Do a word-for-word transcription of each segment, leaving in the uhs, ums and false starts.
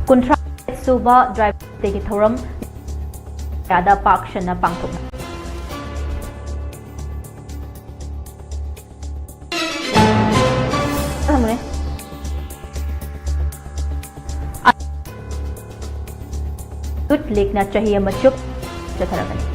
ꯀꯨꯟꯊ꯭ꯔꯥ ꯁꯨꯕ ꯗ꯭ꯔꯥꯏꯚꯔ ꯗꯦꯒꯤ ꯊꯧꯔꯝ ꯀꯌꯥꯗ ꯄꯥꯛ ꯁꯟꯅ ꯄꯥꯡꯊꯣꯛꯅ ꯊꯝꯃꯨꯔꯦ꯫ ꯌꯨꯠ ꯂꯤꯒꯅ ꯆꯍꯤ ꯑꯃ ꯆꯨꯞ ꯆꯠꯊꯔꯒꯅꯤ꯫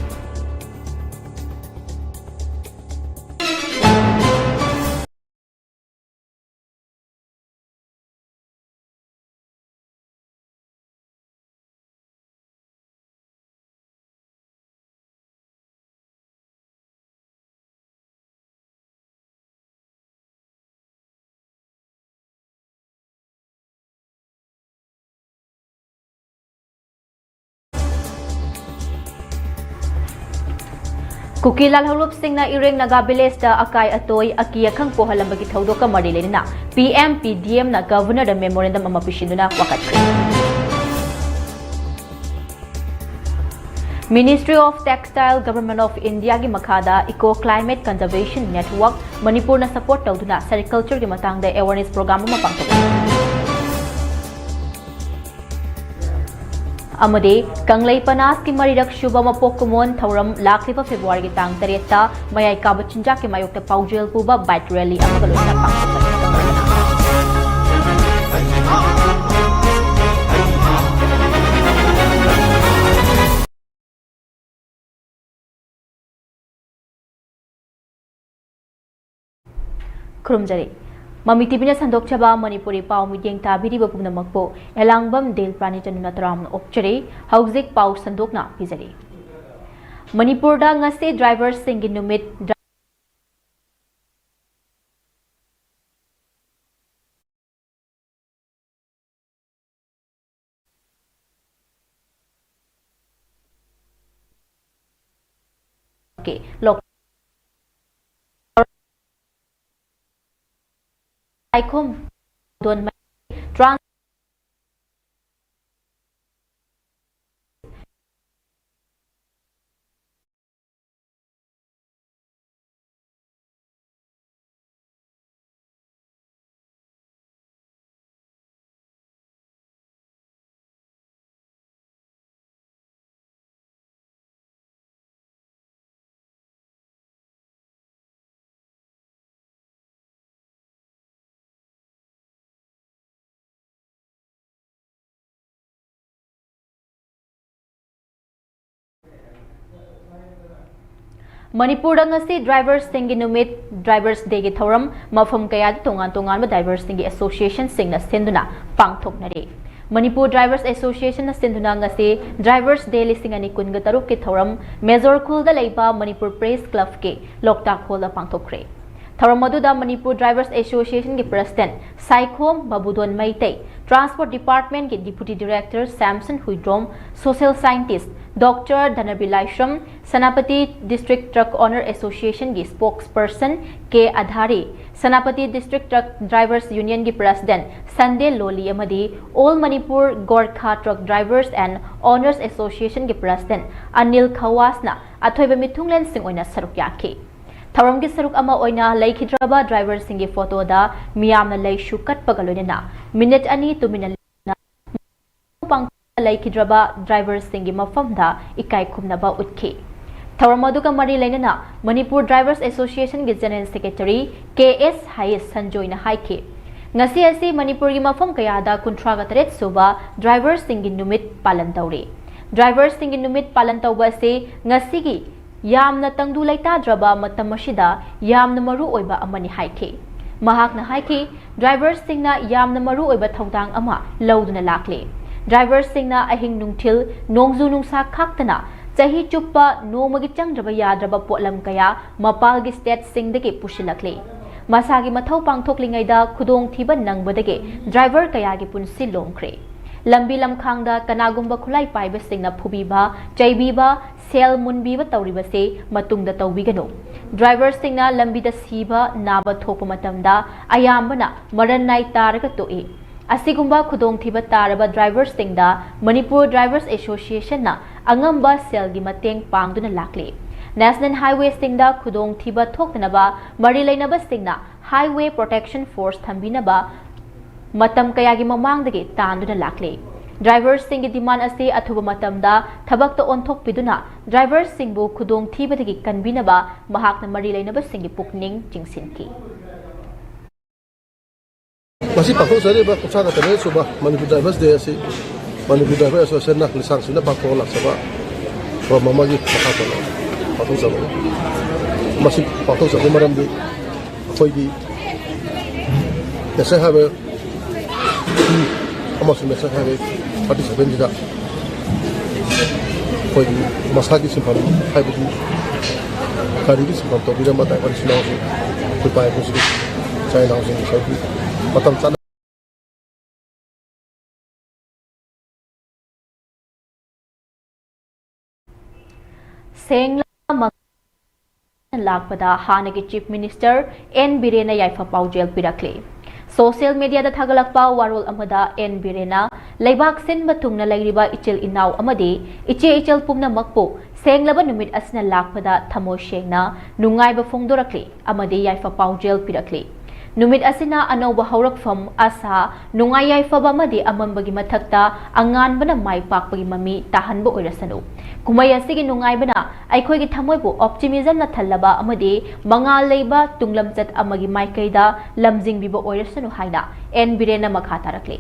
ꯀꯨꯀꯤ ꯂꯥꯜꯍꯧꯂꯨꯞꯁꯤꯡꯅ ꯏꯔꯦꯡ ꯅꯥꯒꯥ ꯚꯤꯂꯦꯖꯇ ꯑꯀꯥꯏ ꯑꯇꯣꯏ, ꯑꯀꯤ ꯑꯈꯪ ꯄꯣꯛꯍꯜꯂꯝꯕꯒꯤ ꯊꯧꯗꯣꯛꯀ ꯃꯔꯤ ꯂꯩꯅꯅ ꯄꯤ ꯑꯦꯝ ꯄꯤ ꯗꯤ ꯑꯦꯝꯅ ꯒꯚꯔꯅꯔꯗ ꯃꯦꯃꯣꯔꯦꯟꯗꯝ ꯑꯃ ꯄꯤꯁꯤꯟꯗꯨꯅ ꯋꯥꯀꯠꯈ꯭ꯔꯦ꯫ Ministry of Textile, Government of Indiaꯒꯤ ꯃꯈꯥꯗ Eco Climate Conservation Network ꯃꯅꯤꯄꯨꯔꯅ support ꯇꯧꯗꯨꯅ sericultureꯒꯤ ꯃꯇꯥꯡꯗ awareness program ꯑꯃ ꯄꯥꯡꯊꯣꯛꯈꯤ꯫ ꯑꯃꯗꯤ ꯀꯪꯂꯩ ꯄꯅꯥꯁꯀꯤ ꯃꯔꯤꯔꯛ ꯁꯨꯕ ꯃꯄꯣꯛ ꯀꯨꯝꯑꯣꯟ ꯊꯧꯔꯝ ꯂꯥꯛꯂꯤꯕ ꯐꯦꯕ꯭ꯔꯨꯋꯥꯔꯤꯒꯤ ꯇꯥꯡ ꯇꯔꯦꯠꯇ ꯃꯌꯥꯏ ꯀꯥꯕ ꯆꯤꯟꯖꯥꯛꯀꯤ ꯃꯥꯌꯣꯛꯇ ꯄꯥꯎꯖꯦꯜ ꯄꯨꯕ bike rally ꯑꯃꯒ ꯂꯣꯏꯅꯅ ꯄꯥꯡꯊꯣꯛꯀꯅꯤ꯫ ꯈꯨꯔꯨꯝꯖꯔꯤ꯫ ꯃꯃꯤ ꯇꯤꯚꯤꯅ ꯁꯟꯗꯣꯛꯆꯕ ꯃꯅꯤꯄꯨꯔꯤ ꯄꯥꯎ ꯃꯤꯠꯌꯦꯡ ꯇꯥꯕꯤꯔꯤꯕ ꯄꯨꯝꯅꯃꯛꯄꯨ ꯑꯦꯂꯥꯡꯕꯝ ꯗꯤꯜꯄ꯭ꯔꯥꯅꯤ ꯆꯅꯨꯅ ꯇꯔꯥꯝꯅ ꯑꯣꯛꯆꯔꯤ꯫ ꯍꯧꯖꯤꯛ ꯄꯥꯎ ꯁꯟꯗꯣꯛꯅ ꯄꯤꯖꯔꯤ꯫ ꯃꯅꯤꯄꯨꯔꯗ ꯉꯁꯤ ꯗ꯭ꯔꯥꯏꯚꯔꯁꯤꯡꯒꯤ ꯅꯨꯃꯤꯠ꯫ ꯂꯥꯏꯈꯨꯝ ꯗꯣꯟꯃꯩ ꯇ꯭ꯔꯥꯟꯁ ꯃꯅꯤꯄꯨꯔꯗ ꯉꯁꯤ ꯗ꯭ꯔꯥꯏꯚꯔꯁꯤꯡꯒꯤ ꯅꯨꯃꯤꯠ, ꯗ꯭ꯔꯥꯏꯚꯔꯁ ꯗꯦꯒꯤ ꯊꯧꯔꯝ ꯃꯐꯝ ꯀꯌꯥꯗ ꯇꯣꯉꯥꯟ ꯇꯣꯉꯥꯟꯕ ꯗ꯭ꯔꯥꯏꯚꯔꯁꯤꯡꯒꯤ ꯑꯦꯁꯣꯁꯤꯌꯦꯁꯟꯁꯤꯡꯅ ꯁꯤꯟꯗꯨꯅ ꯄꯥꯡꯊꯣꯛꯅꯔꯤ꯫ ꯃꯅꯤꯄꯨꯔ ꯗ꯭ꯔꯥꯏꯚꯔꯁ ꯑꯦꯁꯣꯁꯤꯌꯦꯁꯟꯅ ꯁꯤꯟꯗꯨꯅ ꯉꯁꯤ ꯗ꯭ꯔꯥꯏꯚꯔꯁ ꯗꯦ ꯂꯤꯁꯤꯡ ꯑꯅꯤ ꯀꯨꯟꯒ ꯇꯔꯨꯛꯀꯤ ꯊꯧꯔꯝ ꯃꯦꯖꯣꯔ ꯈꯨꯜꯗ ꯂꯩꯕ ꯃꯅꯤꯄꯨꯔ ꯄ꯭ꯔꯦꯁ ꯀ꯭ꯂꯕꯀꯤ ꯂꯣꯛꯇꯥꯛ ꯍꯣꯜꯗ ꯄꯥꯡꯊꯣꯛꯈ꯭ꯔꯦ꯫ ꯊꯧꯔꯝ ꯑꯗꯨꯗ ꯃꯅꯤꯄꯨꯔ ꯗ꯭ꯔꯥꯏꯚꯔꯁ ꯑꯦꯁꯣꯁꯤꯌꯦꯁꯟꯒꯤ ꯄ꯭ꯔꯦꯁꯤꯗꯦꯟꯠ ꯁꯥꯏꯈꯣꯝ ꯕꯥꯕꯨꯗꯣꯟ ꯃꯩꯇꯩ, ꯇ꯭ꯔꯥꯟꯁꯄꯣꯔꯠ ꯗꯤꯄꯥꯔꯠꯃꯦꯟꯠꯀꯤ deputy director Samson Huidrom, social scientist doctor Dhanbir Laishram, Senapati district truck owner ꯑꯦꯁꯣꯁꯤꯌꯦꯁꯟꯒꯤ spokesperson K Adhari, Senapati district truck drivers ꯌꯨꯅꯤꯌꯟꯒꯤ ꯄ꯭ꯔꯦꯁꯤꯗꯦꯟꯠ ꯁꯟꯗꯦ ꯂꯣꯂꯤ ꯑꯃꯗꯤ all Manipur Gorkha truck drivers and owners ꯑꯦꯁꯣꯁꯤꯌꯦꯁꯟꯒꯤ ꯄ꯭ꯔꯦꯁꯤꯗꯦꯟꯠ ꯑꯅꯤꯜ ꯈꯋꯥꯁꯅ ꯑꯊꯣꯏꯕ ꯃꯤꯊꯨꯡꯂꯦꯟꯁꯤꯡ ꯑꯣꯏꯅ ꯁꯔꯨꯛ ꯌꯥꯈꯤ꯫ ꯊꯧꯔꯝꯒꯤ ꯁꯔꯨꯛ ꯑꯃ ꯑꯣꯏꯅ ꯂꯩꯈꯤꯗ꯭ꯔꯕ ꯗ꯭ꯔꯥꯏꯚꯔꯁꯤꯡꯒꯤ ꯐꯣꯇꯣꯗ ꯃꯤꯌꯥꯝꯅ ꯂꯩꯁꯨ ꯀꯠꯄꯒ ꯂꯣꯏꯅꯅ ꯃꯤꯅꯤꯠ ꯑꯅꯤ ꯇꯨꯃꯤꯟꯅ ꯂꯩꯅ ꯄꯥꯡꯊꯣꯛꯇꯨꯅ ꯂꯩꯈꯤꯗ꯭ꯔꯕ ꯗ꯭ꯔꯥꯏꯚꯔꯁꯤꯡꯒꯤ ꯃꯐꯝꯗ ꯏꯀꯥꯏ ꯈꯨꯝꯅꯕ ꯎꯠꯈꯤ꯫ ꯊꯧꯔꯝ ꯑꯗꯨꯒ ꯃꯔꯤ ꯂꯩꯅꯅ ꯃꯅꯤꯄꯨꯔ ꯗ꯭ꯔꯥꯏꯚꯔꯁ ꯑꯦꯁꯣꯁꯤꯌꯦꯁꯟꯒꯤ ꯖꯦꯅꯔꯦꯜ ꯁꯦꯀ꯭ꯔꯦꯇꯔꯤ ꯀꯦ ꯑꯦꯁ ꯍꯥꯏꯌꯦꯁ ꯁꯟꯖꯣꯏꯅ ꯍꯥꯏꯈꯤ, ꯉꯁꯤ ꯑꯁꯤ ꯃꯅꯤꯄꯨꯔꯒꯤ ꯃꯐꯝ ꯀꯌꯥꯗ ꯀꯨꯟꯊ꯭ꯔꯥꯒ ꯇꯔꯦꯠ ꯁꯨꯕ ꯗ꯭ꯔꯥꯏꯚꯔꯁꯤꯡꯒꯤ ꯅꯨꯃꯤꯠ ꯄꯥꯂꯟ ꯇꯧꯔꯤ꯫ ꯗ꯭ꯔꯥꯏꯚꯔꯁꯤꯡꯒꯤ ꯅꯨꯃꯤꯠ ꯄꯥꯂꯟ ꯇꯧꯕ ꯑꯁꯤ ꯉꯁꯤꯒꯤ ꯌꯥꯝꯅ ꯇꯪꯗꯨ ꯂꯩꯇꯥꯗ꯭ꯔꯕ ꯃꯇꯝ ꯑꯁꯤꯗ ꯌꯥꯝꯅ ꯃꯔꯨ ꯑꯣꯏꯕ ꯑꯃꯅꯤ ꯍꯥꯏꯈꯤ꯫ ꯃꯍꯥꯛꯅ ꯍꯥꯏꯈꯤ, ꯗ꯭ꯔꯥꯏꯚꯔꯁꯤꯡꯅ ꯌꯥꯝꯅ ꯃꯔꯨ ꯑꯣꯏꯕ ꯊꯧꯗꯥꯡ ꯑꯃ ꯂꯧꯗꯨꯅ ꯂꯥꯛꯂꯤ꯫ ꯗ꯭ꯔꯥꯏꯚꯔꯁꯤꯡꯅ ꯑꯍꯤꯡ ꯅꯨꯡꯊꯤꯜ, ꯅꯣꯡꯖꯨ ꯅꯨꯡꯁꯥ ꯈꯥꯛꯇꯅ ꯆꯍꯤ ꯆꯨꯞꯄ ꯅꯣꯡꯃꯒꯤ ꯆꯪꯗ꯭ꯔꯕ ꯌꯥꯗ꯭ꯔꯕ ꯄꯣꯠꯂꯝ ꯀꯌꯥ ꯃꯄꯥꯜꯒꯤ ꯁ꯭ꯇꯦꯠꯁꯤꯡꯗꯒꯤ ꯄꯨꯁꯤꯜꯂꯛꯂꯤ꯫ ꯃꯁꯥꯒꯤ ꯃꯊꯧ ꯄꯥꯡꯊꯣꯛꯂꯤꯉꯩꯗ ꯈꯨꯗꯣꯡꯊꯤꯕ ꯅꯪꯕꯗꯒꯤ ꯗ꯭ꯔꯥꯏꯚꯔ ꯀꯌꯥꯒꯤ ꯄꯨꯟꯁꯤ ꯂꯣꯝꯈ꯭ꯔꯦ꯫ ꯂꯝꯕꯤ ꯂꯝꯈꯥꯡꯗ ꯀꯅꯥꯒꯨꯝꯕ ꯈꯨꯠꯂꯥꯏ ꯄꯥꯏꯕꯁꯤꯡꯅ ꯐꯨꯕꯤꯕ, ꯆꯩꯕꯤꯕ, ꯁꯦꯜ ꯃꯨꯟꯕꯤꯕ ꯇꯧꯔꯤꯕꯁꯤ ꯃꯇꯨꯡꯗ ꯇꯧꯕꯤꯒꯅꯨ꯫ ꯗ꯭ꯔꯥꯏꯚꯔꯁꯤꯡꯅ ꯂꯝꯕꯤꯗ ꯁꯤꯕ, ꯅꯥꯕ ꯊꯣꯛꯄ ꯃꯇꯝꯗ ꯑꯌꯥꯝꯕꯅ ꯃꯔꯟ ꯅꯥꯏ ꯇꯥꯔꯒ ꯇꯣꯛꯏ꯫ ꯑꯁꯤꯒꯨꯝꯕ ꯈꯨꯗꯣꯡꯊꯤꯕ ꯇꯥꯔꯕ ꯗ꯭ꯔꯥꯏꯚꯔꯁꯤꯡꯗ ꯃꯅꯤꯄꯨꯔ ꯗ꯭ꯔꯥꯏꯚꯔꯁ ꯑꯦꯁꯣꯁꯤꯌꯦꯁꯟꯅ ꯑꯉꯝꯕ ꯁꯦꯜꯒꯤ ꯃꯇꯦꯡ ꯄꯥꯡꯗꯨꯅ ꯂꯥꯛꯂꯤ꯫ ꯅꯦꯁꯅꯦꯜ ꯍꯥꯏꯋꯦꯁꯤꯡꯗ ꯈꯨꯗꯣꯡꯊꯤꯕ ꯊꯣꯛꯇꯅꯕ ꯃꯔꯤ ꯂꯩꯅꯕꯁꯤꯡꯅ ꯍꯥꯏꯋꯦ ꯄ꯭ꯔꯣꯇꯦꯛꯁꯟ ꯐꯣꯔꯁ ꯊꯝꯕꯤꯅꯕ ꯃꯇꯝ ꯀꯌꯥꯒꯤ ꯃꯃꯥꯡꯗꯒꯤ ꯇꯥꯟꯗꯨꯅ ꯂꯥꯛꯂꯤ꯫ ꯗ꯭ꯔꯥꯏꯚꯔꯁꯤꯡꯒꯤ ꯗꯤꯃꯥꯟ ꯑꯁꯤ ꯑꯊꯨꯕ ꯃꯇꯝꯗ ꯊꯕꯛꯇ ꯑꯣꯟꯊꯣꯛꯄꯤꯗꯨꯅ ꯗ꯭ꯔꯥꯏꯚꯔꯁꯤꯡꯕꯨ ꯈꯨꯗꯣꯡꯊꯤꯕꯗꯒꯤ ꯀꯟꯕꯤꯅꯕ ꯃꯍꯥꯛꯅ ꯃꯔꯤ ꯂꯩꯅꯕꯁꯤꯡꯒꯤ ꯄꯨꯛꯅꯤꯡ ꯆꯤꯡꯁꯤꯟꯈꯤ꯫ ꯉꯁꯤ ꯄꯥꯡꯊꯣꯛꯆꯔꯤꯕ ꯀꯨꯟꯊ꯭ꯔꯥꯒ ꯇꯔꯦꯠ ꯁꯨꯕ ꯃꯅꯤꯄꯨꯔ ꯗ꯭ꯔꯥꯏꯚꯔꯁ ꯗꯦ ꯑꯁꯤ ꯃꯅꯤꯄꯨꯔ ꯗ꯭ꯔꯥꯏꯚꯔ ꯑꯦꯁꯣꯁꯤꯌꯦꯁꯟꯅ ꯂꯩꯁꯥꯡꯁꯤꯠꯅ ꯄꯥꯡꯊꯣꯛꯑ ꯂꯥꯛꯆꯕ ꯊꯧꯔꯝ ꯑꯃꯒꯤ ꯃꯈꯥ ꯄꯣꯜꯂꯛꯏ꯫ ꯄꯥꯡꯊꯣꯛꯆꯕꯅꯤ꯫ ꯃꯁꯤ ꯄꯥꯡꯊꯣꯛꯆꯕꯒꯤ ꯃꯔꯝꯗꯤ ꯑꯩꯈꯣꯏꯒꯤ National Highway ꯑꯃꯁꯨꯡ National Highway thirty sevenꯁꯤꯗ ꯑꯩꯈꯣꯏꯒꯤ ꯃꯁꯥꯒꯤ ꯁꯤꯟꯐꯝ, ꯍꯥꯏꯕꯗꯤ ꯒꯥꯔꯤꯒꯤ ꯁꯤꯟꯐꯝ ꯇꯧꯕꯤꯔꯝꯕ driver ꯏꯆꯤꯟ ꯏꯅꯥꯎꯁꯤꯡ, ꯑꯩꯈꯣꯏ ꯏꯄꯥ ꯏꯄꯨꯁꯤꯡ, ꯏꯆꯥ ꯏꯅꯥꯎꯁꯤꯡ ꯉꯁꯥꯏꯒꯤ ꯃꯇꯝ ꯆꯥꯅ ꯁꯦꯡꯂꯕ ꯂꯥꯛꯄꯗ ꯍꯥꯟꯅꯒꯤ Chief Minister ꯑꯦꯟ ꯕꯤꯔꯦꯟꯅ ꯌꯥꯏꯐ ꯄꯥꯎꯖꯦꯜ ꯄꯤꯔꯛꯂꯤ꯫ Social mediaꯗ ꯊꯥꯒꯠꯂꯛꯄ ꯋꯥꯔꯣꯜ ꯑꯃꯗ ꯑꯦꯟ ꯕꯤꯔꯦꯟꯅ ꯂꯩꯕꯥꯛ ꯁꯤꯟꯕ ꯊꯨꯡꯅ ꯂꯩꯔꯤꯕ ꯏꯆꯤꯜ ꯏꯅꯥꯎ ꯑꯃꯗꯤ ꯏꯆꯦ ꯏꯆꯜ ꯄꯨꯝꯅꯃꯛꯄꯨ ꯁꯦꯡꯂꯕ ꯅꯨꯃꯤꯠ ꯑꯁꯤꯅ ꯂꯥꯛꯄꯗ ꯊꯃꯣꯏ ꯁꯦꯡꯅ ꯅꯨꯡꯉꯥꯏꯕ ꯐꯣꯡꯗꯣꯔꯛꯂꯤ ꯑꯃꯗꯤ ꯌꯥꯏꯐ ꯄꯥꯎꯖꯦꯜ ꯄꯤꯔꯛꯂꯤ꯫ ꯅꯨꯃꯤꯠ ꯑꯁꯤꯅ ꯑꯅꯧꯕ ꯍꯧꯔꯛꯐꯝ, ꯑꯁꯥ, ꯅꯨꯡꯉꯥꯏ ꯌꯥꯏꯐꯕ ꯑꯃꯗꯤ ꯑꯃꯝꯕꯒꯤ ꯃꯊꯛꯇ ꯑꯉꯥꯟꯕꯅ ꯃꯥꯏ ꯄꯥꯛꯄꯒꯤ ꯃꯃꯤ ꯇꯥꯍꯟꯕ ꯑꯣꯏꯔꯁꯅꯨ꯫ ꯀꯨꯝꯍꯩ ꯑꯁꯤꯒꯤ ꯅꯨꯡꯉꯥꯏꯕꯅ ꯑꯩꯈꯣꯏꯒꯤ ꯊꯃꯣꯏꯕꯨ optimismꯅ ꯊꯜꯂꯕ ꯑꯃꯗꯤ ꯃꯉꯥꯜ ꯂꯩꯕ ꯇꯨꯡꯂꯝꯆꯠ ꯑꯃꯒꯤ ꯃꯥꯏꯀꯩꯗ ꯂꯝꯖꯤꯡꯕꯤꯕ ꯑꯣꯏꯔꯁꯅꯨ ꯍꯥꯏꯅ ꯑꯦꯟ ꯕꯤꯔꯦꯟꯅ ꯃꯈꯥ ꯇꯥꯔꯛꯂꯤ꯫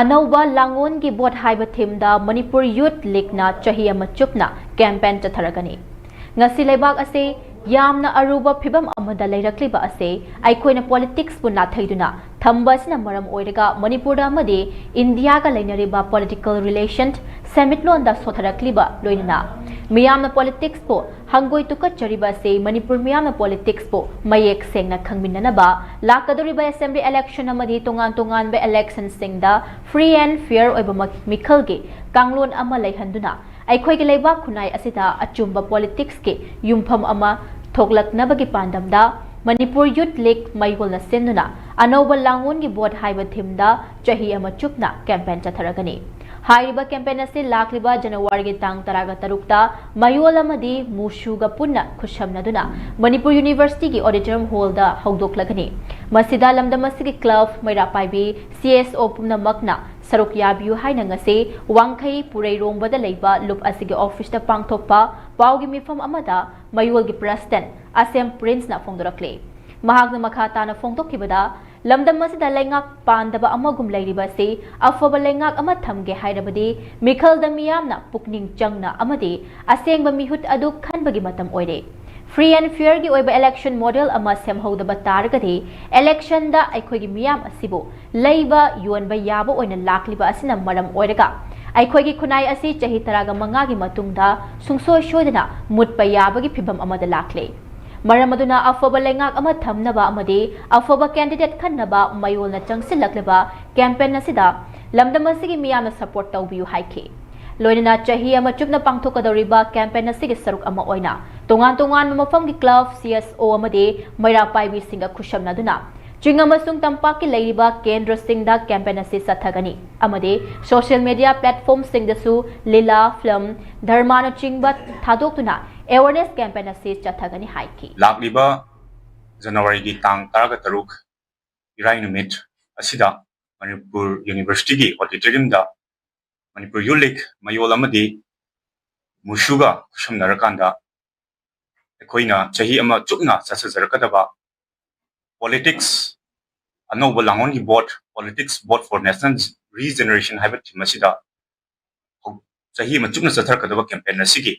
ꯑꯅꯧꯕ ꯂꯥꯡꯑꯣꯟꯒꯤ ꯚꯣꯠ ꯍꯥꯏꯕ themeꯗ ꯃꯅꯤꯄꯨꯔ Youth Leagueꯅ ꯆꯍꯤ ꯑꯃ ꯆꯨꯞꯅ campaign ꯆꯠꯊꯔꯒꯅꯤ꯫ ꯉꯁꯤ ꯂꯩꯕꯥꯛ ꯑꯁꯤ ꯌꯥꯝꯅ ꯑꯔꯨꯕ ꯐꯤꯚꯝ ꯑꯃꯗ ꯂꯩꯔꯛꯂꯤꯕ ꯑꯁꯤ ꯑꯩꯈꯣꯏꯅ politicsꯄꯨ ꯅꯥꯊꯩꯗꯨꯅ ꯊꯝꯕ ꯑꯁꯤꯅ ꯃꯔꯝ ꯑꯣꯏꯔꯒ ꯃꯅꯤꯄꯨꯔꯗ ꯑꯃꯗꯤ ꯏꯟꯗꯤꯌꯥꯒ ꯂꯩꯅꯔꯤꯕ political relation ꯁꯦꯟꯃꯤꯠꯂꯣꯟꯗ ꯁꯣꯊꯔꯛꯂꯤꯕ ꯂꯣꯏꯅꯅ ꯃꯤꯌꯥꯝꯅ politicsꯄꯨ ꯍꯪꯒꯣꯏ ꯇꯨꯀꯠꯆꯔꯤꯕ ꯑꯁꯤ ꯃꯅꯤꯄꯨꯔ ꯃꯤꯌꯥꯝꯅ politicsꯄꯨ ꯃꯌꯦꯛ ꯁꯦꯡꯅ ꯈꯪꯃꯤꯟꯅꯅꯕ, ꯂꯥꯛꯀꯗꯧꯔꯤꯕ assembly election ꯑꯃꯗꯤ ꯇꯣꯉꯥꯟ ꯇꯣꯉꯥꯟꯕ electionꯁꯤꯡꯗ free and fair ꯑꯣꯏꯕ ꯃ-, ꯃꯤꯈꯜꯒꯤ ꯀꯥꯡꯂꯣꯟ ꯑꯃ ꯂꯩꯍꯟꯗꯨꯅ ꯑꯩꯈꯣꯏꯒꯤ ꯂꯩꯕꯥꯛ ꯈꯨꯟꯅꯥꯏ ꯑꯁꯤꯗ ꯑꯆꯨꯝꯕ politicsꯀꯤ ꯌꯨꯝꯐꯝ ꯑꯃ ꯊꯣꯛꯂꯛꯅꯕꯒꯤ ꯄꯥꯟꯗꯝꯗ ꯃꯅꯤꯄꯨꯔ Youth League ꯃꯌꯣꯜꯅ ꯁꯤꯟꯗꯨꯅ ꯑꯅꯧꯕ ꯂꯥꯡꯑꯣꯟꯒꯤ ꯚꯣꯠ ꯍꯥꯏꯕ themeꯗ ꯆꯍꯤ ꯑꯃ ꯆꯨꯞꯅ campaign ꯆꯠꯊꯔꯒꯅꯤ꯫ ꯍꯥꯏꯔꯤꯕ campaign ꯑꯁꯤ ꯂꯥꯛꯂꯤꯕ ꯖꯅꯋꯥꯔꯤꯒꯤ ꯇꯥꯡ ꯇꯔꯥꯒ ꯇꯔꯨꯛꯇ ꯃꯌꯣꯜ ꯑꯃꯗꯤ ꯃꯨꯁꯨꯒ ꯄꯨꯟꯅ ꯈꯨꯠꯁꯝꯅꯗꯨꯅ ꯃꯅꯤꯄꯨꯔ Universityꯒꯤ auditorium hallꯗ ꯍꯧꯗꯣꯛꯂꯒꯅꯤ꯫ ꯃꯁꯤꯗ ꯂꯝꯗꯝ ꯑꯁꯤꯒꯤ club, ꯃꯩꯔꯥ ꯄꯥꯏꯕꯤ, CSO ꯄꯨꯝꯅꯃꯛꯅ ꯁꯔꯨꯛ ꯌꯥꯕꯤꯌꯨ ꯍꯥꯏꯅ ꯉꯁꯤ ꯋꯥꯡꯈꯩ ꯄꯨꯔꯩꯔꯣꯝꯕꯗ ꯂꯩꯕ ꯂꯨꯞ ꯑꯁꯤꯒꯤ officeꯇ ꯄꯥꯡꯊꯣꯛꯄ ꯄꯥꯎꯒꯤ ꯃꯤꯐꯝ ꯑꯃꯗ ꯃꯌꯣꯜꯒꯤ ꯄ꯭ꯔꯦꯁꯤꯗꯦꯟ ꯑꯁꯦꯝ ꯄ꯭ꯔꯤꯟꯁꯅ ꯐꯣꯡꯗꯣꯔꯛꯂꯤ꯫ ꯃꯍꯥꯛꯅ ꯃꯈꯥ ꯇꯥꯅ ꯐꯣꯡꯗꯣꯛꯈꯤꯕꯗ, ꯂꯝꯗꯝ ꯑꯁꯤꯗ ꯂꯩꯉꯥꯛ ꯄꯥꯟꯗꯕ ꯑꯃꯒꯨꯝ ꯂꯩꯔꯤꯕ ꯑꯁꯤ ꯑꯐꯕ ꯂꯩꯉꯥꯛ ꯑꯃ ꯊꯝꯒꯦ ꯍꯥꯏꯔꯕꯗꯤ ꯃꯤꯈꯜꯗ ꯃꯤꯌꯥꯝꯅ ꯄꯨꯛꯅꯤꯡ ꯆꯪꯅ ꯑꯃꯗꯤ ꯑꯁꯦꯡꯕ ꯃꯤꯍꯨꯠ ꯑꯗꯨ ꯈꯟꯕꯒꯤ ꯃꯇꯝ ꯑꯣꯏꯔꯦ꯫ Free and fairꯒꯤ ꯑꯣꯏꯕ election model ꯑꯃ ꯁꯦꯝꯍꯧꯗꯕ ꯇꯥꯔꯒꯗꯤ electionꯗ ꯑꯩꯈꯣꯏꯒꯤ ꯃꯤꯌꯥꯝ ꯑꯁꯤꯕꯨ ꯂꯩꯕ ꯌꯣꯟꯕ ꯌꯥꯕ ꯑꯣꯏꯅ ꯂꯥꯛꯂꯤꯕ ꯑꯁꯤꯅ ꯃꯔꯝ ꯑꯣꯏꯔꯒ ꯑꯩꯈꯣꯏꯒꯤ ꯈꯨꯟꯅꯥꯏ ꯑꯁꯤ ꯆꯍꯤ ꯇꯔꯥꯒ ꯃꯉꯥꯒꯤ ꯃꯇꯨꯡꯗ ꯁꯨꯡꯁꯣꯏ ꯁꯣꯏꯗꯅ ꯃꯨꯠꯄ ꯌꯥꯕꯒꯤ ꯐꯤꯚꯝ ꯑꯃꯗ ꯂꯥꯛꯂꯦ꯫ ꯃꯔꯝ ꯑꯗꯨꯅ ꯑꯐꯕ ꯂꯩꯉꯥꯛ ꯑꯃ ꯊꯝꯅꯕ ꯑꯃꯗꯤ ꯑꯐꯕ candidate ꯈꯟꯅꯕ ꯃꯌꯣꯜꯅ ꯆꯪꯁꯤꯜꯂꯛꯂꯤꯕ campaign ꯑꯁꯤꯗ ꯂꯝꯗꯝ ꯑꯁꯤꯒꯤ ꯃꯤꯌꯥꯝꯅ support ꯇꯧꯕꯤꯌꯨ ꯍꯥꯏꯈꯤ꯫ ꯂꯣꯏꯅꯅ ꯆꯍꯤ ꯑꯃ ꯆꯨꯞꯅ ꯄꯥꯡꯊꯣꯛꯀꯗꯧꯔꯤꯕ campaign ꯑꯁꯤꯒꯤ ꯁꯔꯨꯛ ꯑꯃ ꯑꯣꯏꯅ ꯇꯣꯉꯥꯟ ꯇꯣꯉꯥꯟꯕ ꯃꯐꯝꯒꯤ club, C S O ꯑꯃꯗꯤ ꯃꯩꯔꯥ ꯄꯥꯏꯕꯤꯁꯤꯡꯒ ꯈꯨꯠꯁꯝꯅꯗꯨꯅ ꯆꯤꯡ ꯑꯃꯁꯨꯡ ꯇꯝꯄꯥꯛꯀꯤ ꯂꯩꯔꯤꯕ ꯀꯦꯟꯗ꯭ꯔꯁꯤꯡꯗ campaign ꯑꯁꯤ ꯆꯠꯊꯒꯅꯤ ꯑꯃꯗꯤ social media platformꯁꯤꯡꯗꯁꯨ ꯂꯤꯂꯥ, film, ꯙꯔꯃꯥꯅꯆꯤꯡꯕ ꯊꯥꯗꯣꯛꯇꯨꯅ awareness campaign ꯑꯁꯤ ꯆꯠꯊꯒꯅꯤ ꯍꯥꯏꯈꯤ꯫ ꯂꯥꯛꯂꯤꯕ ꯖꯅꯋꯥꯔꯤꯒꯤ ꯇꯥꯡ ꯇꯔꯥꯒ ꯇꯔꯨꯛ, ꯏꯔꯥꯏ ꯅꯨꯃꯤꯠ ꯑꯁꯤꯗ ꯃꯅꯤꯄꯨꯔ Universityꯒꯤ auditoriumꯗ ꯃꯅꯤꯄꯨꯔ Youth League ꯃꯌꯣꯜ ꯑꯃꯗꯤ ꯃꯨꯁꯨꯒ ꯈꯨꯠꯁꯝꯅꯔꯀꯥꯟꯗ ꯑꯩꯈꯣꯏꯅ ꯆꯍꯤ ꯑꯃ ꯆꯨꯞꯅ ꯆꯠꯊꯖꯔꯛꯀꯗꯕ Politics, ꯑꯅꯧꯕ ꯂꯥꯡꯑꯣꯟꯒꯤ vote, Politics, Vote for National Regeneration ꯍꯥꯏꯕ theme ꯑꯁꯤꯗ ꯍꯧ-, ꯆꯍꯤ ꯑꯃ ꯆꯨꯞꯅ ꯆꯠꯊꯔꯛꯀꯗꯕ campaign ꯑꯁꯤꯒꯤ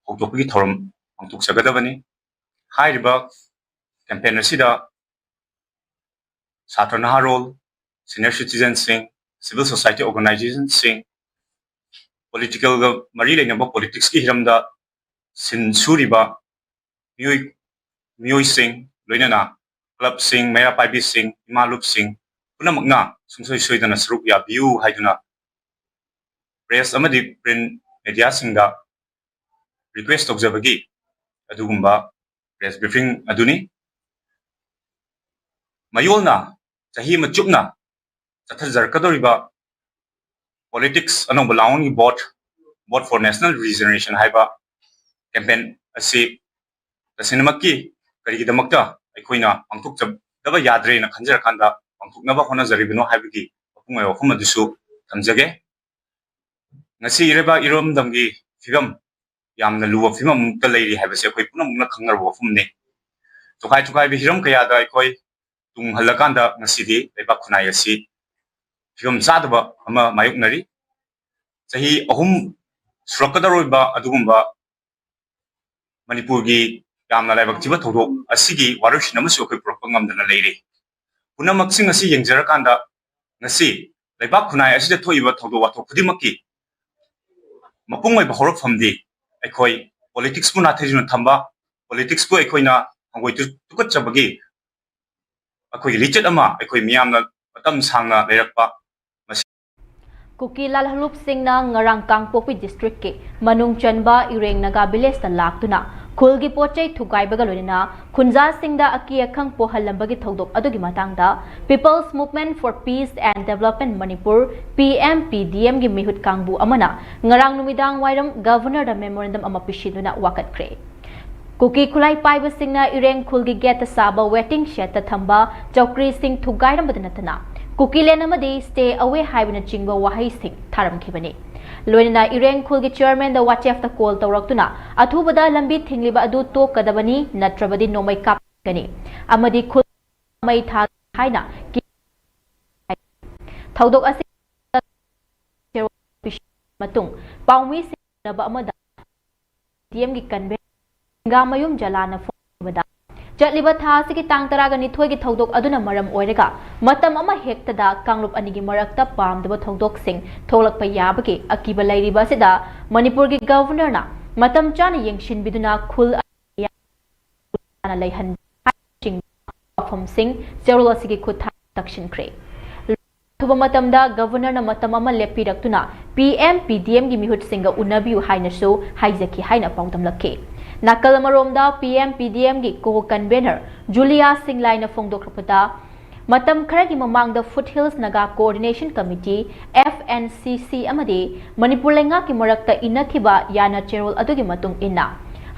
ꯍꯧꯗꯣꯛꯄꯒꯤ ꯊꯧꯔꯝ ꯄꯥꯡꯊꯣꯛꯆꯒꯗꯕꯅꯤ꯫ ꯍꯥꯏꯔꯤꯕ campaign ꯑꯁꯤꯗ ꯁꯥꯇ꯭ꯔ ꯅꯍꯥꯔꯣꯜ, senior citizenꯁꯤꯡ, civil society organizationꯁꯤꯡ, politicalꯒ ꯃꯔꯤ ꯂꯩꯅꯕ politicsꯀꯤ ꯍꯤꯔꯝꯗ ꯁꯤꯟ ꯁꯨꯔꯤꯕ ꯃꯤꯑꯣꯏ, ꯃꯤꯑꯣꯏꯁꯤꯡ, ꯂꯣꯏꯅꯅ clubꯁꯤꯡ, ꯃꯩꯔꯥ ꯄꯥꯏꯕꯤꯁꯤꯡ, ꯏꯃꯥ ꯂꯨꯞꯁꯤꯡ ꯄꯨꯝꯅꯃꯛꯅ ꯁꯨꯡꯁꯣꯏ ꯁꯣꯏꯗꯅ ꯁꯔꯨꯛ ꯌꯥꯕꯤꯌꯨ ꯍꯥꯏꯗꯨꯅ press ꯑꯃꯗꯤ print mediaꯁꯤꯡꯗ request ꯇꯧꯖꯕꯒꯤ ꯑꯗꯨꯒꯨꯝꯕ press briefing ꯑꯗꯨꯅꯤ꯫ ꯃꯌꯣꯜꯅ ꯆꯍꯤ ꯑꯃ ꯆꯨꯞꯅ ꯆꯠꯊꯖꯔꯛꯀꯗꯧꯔꯤꯕ Politics, ꯑꯅꯧꯕ ꯂꯥꯡꯑꯣꯟꯒꯤ vote, Vote for National Regeneration ꯍꯥꯏꯕ campaign ꯑꯁꯤ ꯇꯁꯦꯡꯅꯃꯛꯀꯤ ꯀꯔꯤꯒꯤꯗꯃꯛꯇ ꯑꯩꯈꯣꯏꯅ ꯄꯥꯡꯊꯣꯛꯆꯗꯕ ꯌꯥꯗ꯭ꯔꯦꯅ ꯈꯟꯖꯔꯀꯥꯟꯗ ꯄꯥꯡꯊꯣꯛꯅꯕ ꯍꯣꯠꯅꯖꯔꯤꯕꯅꯣ ꯍꯥꯏꯕꯒꯤ ꯋꯥꯐꯝ ꯑꯗꯨꯁꯨ ꯊꯝꯖꯒꯦ꯫ ꯉꯁꯤ ꯏꯔꯩꯕꯥꯛ ꯏꯔꯝꯗꯝꯒꯤ ꯐꯤꯕꯝ ꯌꯥꯝꯅ ꯂꯨꯕ ꯐꯤꯕꯝ ꯑꯃꯗ ꯂꯩꯔꯤ ꯍꯥꯏꯕꯁꯦ ꯑꯩꯈꯣꯏ ꯄꯨꯝꯅꯃꯛꯅ ꯈꯪꯅꯔꯕ ꯋꯥꯐꯝꯅꯤ꯫ ꯇꯣꯈꯥꯏ ꯊꯨꯒꯥꯏꯕ ꯍꯤꯔꯝ ꯀꯌꯥꯗ ꯑꯩꯈꯣꯏ ꯇꯨꯡ ꯍꯜꯂꯀꯥꯟꯗ ꯉꯁꯤꯗꯤ ꯂꯩꯕꯥꯛ ꯈꯨꯟꯅꯥꯏ ꯑꯁꯤ ꯐꯤꯕꯝ ꯆꯥꯗꯕ ꯑꯃ ꯃꯥꯌꯣꯛꯅꯔꯤ꯫ ꯆꯍꯤ ꯑꯍꯨꯝ ꯁꯨꯔꯛꯀꯗꯧꯔꯤꯕ ꯑꯗꯨꯒꯨꯝꯕ ꯃꯅꯤꯄꯨꯔꯒꯤ ꯌꯥꯝꯅ ꯂꯥꯏꯕꯛ ꯊꯤꯕ ꯊꯧꯗꯣꯛ ꯑꯁꯤꯒꯤ ꯋꯥꯔꯣꯏꯁꯤꯟ ꯑꯃꯁꯨ ꯑꯩꯈꯣꯏ ꯄꯨꯔꯛꯄ ꯉꯝꯗꯅ ꯂꯩꯔꯤ꯫ ꯄꯨꯝꯅꯃꯛꯁꯤꯡ ꯑꯁꯤ ꯌꯦꯡꯖꯔꯀꯥꯟꯗ ꯉꯁꯤ ꯂꯩꯕꯥꯛ ꯈꯨꯟꯅꯥꯏ ꯑꯁꯤꯗ ꯊꯣꯛꯏꯕ ꯊꯧꯗꯣꯛ ꯋꯥꯊꯣꯛ ꯈꯨꯗꯤꯡꯃꯛꯀꯤ ꯃꯄꯨꯡ ꯑꯣꯏꯕ ꯍꯧꯔꯛꯐꯝꯗꯤ ꯑꯩꯈꯣꯏ ꯄꯣꯂꯤꯇꯤꯛꯁꯄꯨ ꯅꯥꯊꯩꯗꯨꯅ ꯊꯝꯕ, ꯄꯣꯂꯤꯇꯤꯛꯁꯄꯨ ꯑꯩꯈꯣꯏꯅ ꯍꯪꯒꯣꯏ ꯇꯨ-, ꯇꯨꯀꯠꯆꯕꯒꯤ ꯑꯩꯈꯣꯏꯒꯤ ꯂꯤꯆꯠ ꯑꯃ ꯑꯩꯈꯣꯏ ꯃꯤꯌꯥꯝꯅ ꯃꯇꯝ ꯁꯥꯡꯅ ꯂꯩꯔꯛꯄ꯫ ꯀꯨꯀꯤ ꯂꯥꯜꯍꯧꯂꯨꯞꯁꯤꯡꯅ ꯉꯔꯥꯡ ꯀꯥꯡꯄꯣꯛꯄꯤ ꯗꯤꯁꯇ꯭ꯔꯤꯛꯀꯤ ꯃꯅꯨꯡ ꯆꯟꯕ ꯏꯔꯦꯡ ꯅꯥꯒꯥ ꯚꯤꯂꯦꯖꯇ ꯂꯥꯛꯇꯨꯅ ꯈꯨꯜꯒꯤ ꯄꯣꯠ ꯆꯩ ꯊꯨꯒꯥꯏꯕꯒ ꯂꯣꯏꯅꯅ ꯈꯨꯟꯖꯥꯁꯤꯡꯗ ꯑꯀꯤ ꯑꯈꯪ ꯄꯣꯛꯍꯜꯂꯝꯕꯒꯤ ꯊꯧꯗꯣꯛ ꯑꯗꯨꯒꯤ ꯃꯇꯥꯡꯗ People's Movement for Peace and Development Manipur, P M P D M ꯒꯤ ꯃꯤꯍꯨꯠ ꯀꯥꯡꯕꯨ ꯑꯃꯅ ꯉꯔꯥꯡ ꯅꯨꯃꯤꯗꯥꯡ ꯋꯥꯏꯔꯝ ꯒꯚꯔꯅꯔꯗ ꯃꯦꯃꯣꯔꯦꯟꯗꯝ ꯑꯃ ꯄꯤꯁꯤꯟꯗꯨꯅ ꯋꯥꯀꯠꯈ꯭ꯔꯦ꯫ ꯀꯨꯀꯤ ꯈꯨꯠꯂꯥꯏ ꯄꯥꯏꯕꯁꯤꯡꯅ ꯏꯔꯦꯡ ꯈꯨꯜꯒꯤ ꯒꯦꯠꯇ ꯁꯥꯕ ꯋꯦꯇꯤꯡ ꯁꯦꯗꯇ ꯊꯝꯕ ꯆꯧꯀ꯭ꯔꯤꯁꯤꯡ ꯊꯨꯒꯥꯏꯔꯝꯕꯗ ꯅꯠꯇꯅ ꯀꯨꯀꯤꯂꯦꯟ ꯑꯃꯗꯤ Stay Away ꯍꯥꯏꯕꯅꯆꯤꯡꯕ ꯋꯥꯍꯩꯁꯤꯡ ꯊꯥꯔꯝꯈꯤꯕꯅꯤ꯫ ꯂꯣꯏꯅꯅ ꯏꯔꯦꯡ ꯈꯨꯜꯒꯤ ꯆꯤꯌꯔꯃꯦꯟꯗ ꯋꯥꯆꯦꯞꯇ ꯀꯣꯜ ꯇꯧꯔꯛꯇꯨꯅ ꯑꯊꯨꯕꯗ ꯂꯝꯕꯤ ꯊꯤꯡꯂꯤꯕ ꯑꯗꯨ ꯇꯣꯛꯀꯗꯕꯅꯤ, ꯅꯠꯇ꯭ꯔꯕꯗꯤ ꯅꯣꯡꯃꯩ ꯀꯥꯞꯀꯅꯤ ꯑꯃꯗꯤ ꯈꯨꯜ ꯃꯩ ꯊꯥꯒꯅꯤ ꯍꯥꯏꯅ ꯀꯤ-, ꯊꯧꯗꯣꯛ ꯑꯁꯤ ꯃꯇꯨꯡ ꯄꯥꯎꯃꯤꯁꯤꯡ ꯎꯅꯕ ꯑꯃꯗ ꯗꯤ ꯑꯦꯝꯒꯤ ꯀꯟꯚꯦꯅꯔ ꯁꯤꯡꯒꯥꯃꯌꯨꯝ ꯖꯂꯥꯅ ꯐꯣꯡꯈꯤꯕꯗ, ꯆꯠꯂꯤꯕ ꯊꯥ ꯑꯁꯤꯒꯤ ꯇꯥꯡ ꯇꯔꯥꯒ ꯅꯤꯊꯣꯏꯒꯤ ꯊꯧꯗꯣꯛ ꯑꯗꯨꯅ ꯃꯔꯝ ꯑꯣꯏꯔꯒ ꯃꯇꯝ ꯑꯃ ꯍꯦꯛꯇꯗ ꯀꯥꯡꯂꯨꯞ ꯑꯅꯤꯒꯤ ꯃꯔꯛꯇ ꯄꯥꯝꯗꯕ ꯊꯧꯗꯣꯛꯁꯤꯡ ꯊꯣꯛꯂꯛꯄ ꯌꯥꯕꯒꯤ ꯑꯀꯤꯕ ꯂꯩꯔꯤꯕ ꯑꯁꯤꯗ ꯃꯅꯤꯄꯨꯔꯒꯤ ꯒꯚꯔꯅꯔꯅ ꯃꯇꯝ ꯆꯥꯅ ꯌꯦꯡꯁꯤꯟꯕꯤꯗꯨꯅ ꯈꯨꯜ ꯑꯅꯤ ꯂꯩꯍꯟꯕ ꯍꯥꯏꯕꯅꯆꯤꯡꯕ ꯋꯥꯐꯝꯁꯤꯡ ꯆꯦꯔꯣꯜ ꯑꯁꯤꯒꯤ ꯈꯨꯠꯊꯥꯡꯗ ꯇꯛꯁꯤꯟꯈ꯭ꯔꯦ꯫ ꯑꯊꯨꯕ ꯃꯇꯝꯗ ꯒꯚꯔꯅꯔꯅ ꯃꯇꯝ ꯑꯃ ꯂꯦꯞꯄꯤꯔꯛꯇꯨꯅ P M P D M ꯒꯤ ꯃꯤꯍꯨꯠꯁꯤꯡꯒ ꯎꯅꯕꯤꯌꯨ ꯍꯥꯏꯅꯁꯨ ꯍꯥꯏꯖꯈꯤ ꯍꯥꯏꯅ ꯄꯥꯎꯗꯝꯂꯛꯈꯤ꯫ ꯅꯥꯀꯜ ꯑꯃꯔꯣꯝꯗ P M P D M ꯒꯤ ꯀꯣ ꯀꯟꯚꯦꯅꯔ ꯖꯨꯂꯤꯌꯥ ꯁꯤꯡꯂꯥꯏꯅ ꯐꯣꯡꯗꯣꯛꯂꯛꯄꯗ, ꯃꯇꯝ ꯈꯔꯒꯤ ꯃꯃꯥꯡꯗ Foothills Naga Coordination Committee, F N C C, ꯑꯃꯗꯤ ꯃꯅꯤꯄꯨꯔ ꯂꯩꯉꯥꯛꯀꯤ ꯃꯔꯛꯇ ꯏꯟꯅꯈꯤꯕ ꯌꯥꯅ ꯆꯦꯔꯣꯜ ꯑꯗꯨꯒꯤ ꯃꯇꯨꯡ ꯏꯟꯅ,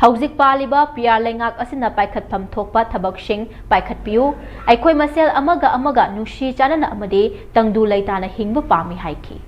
ꯍꯧꯖꯤꯛ ꯄꯥꯜꯂꯤꯕ P R ꯂꯩꯉꯥꯛ ꯑꯁꯤꯅ ꯄꯥꯏꯈꯠꯐꯝ ꯊꯣꯛꯄ ꯊꯕꯛꯁꯤꯡ ꯄꯥꯏꯈꯠꯄꯤꯌꯨ꯫ ꯑꯩꯈꯣꯏ ꯃꯁꯦꯜ ꯑꯃꯒ ꯑꯃꯒ ꯅꯨꯡꯁꯤ ꯆꯥꯟꯅꯅ ꯑꯃꯗꯤ ꯇꯪꯗꯨ ꯂꯩꯇꯥꯅ ꯍꯤꯡꯕ ꯄꯥꯝꯃꯤ ꯍꯥꯏꯈꯤ꯫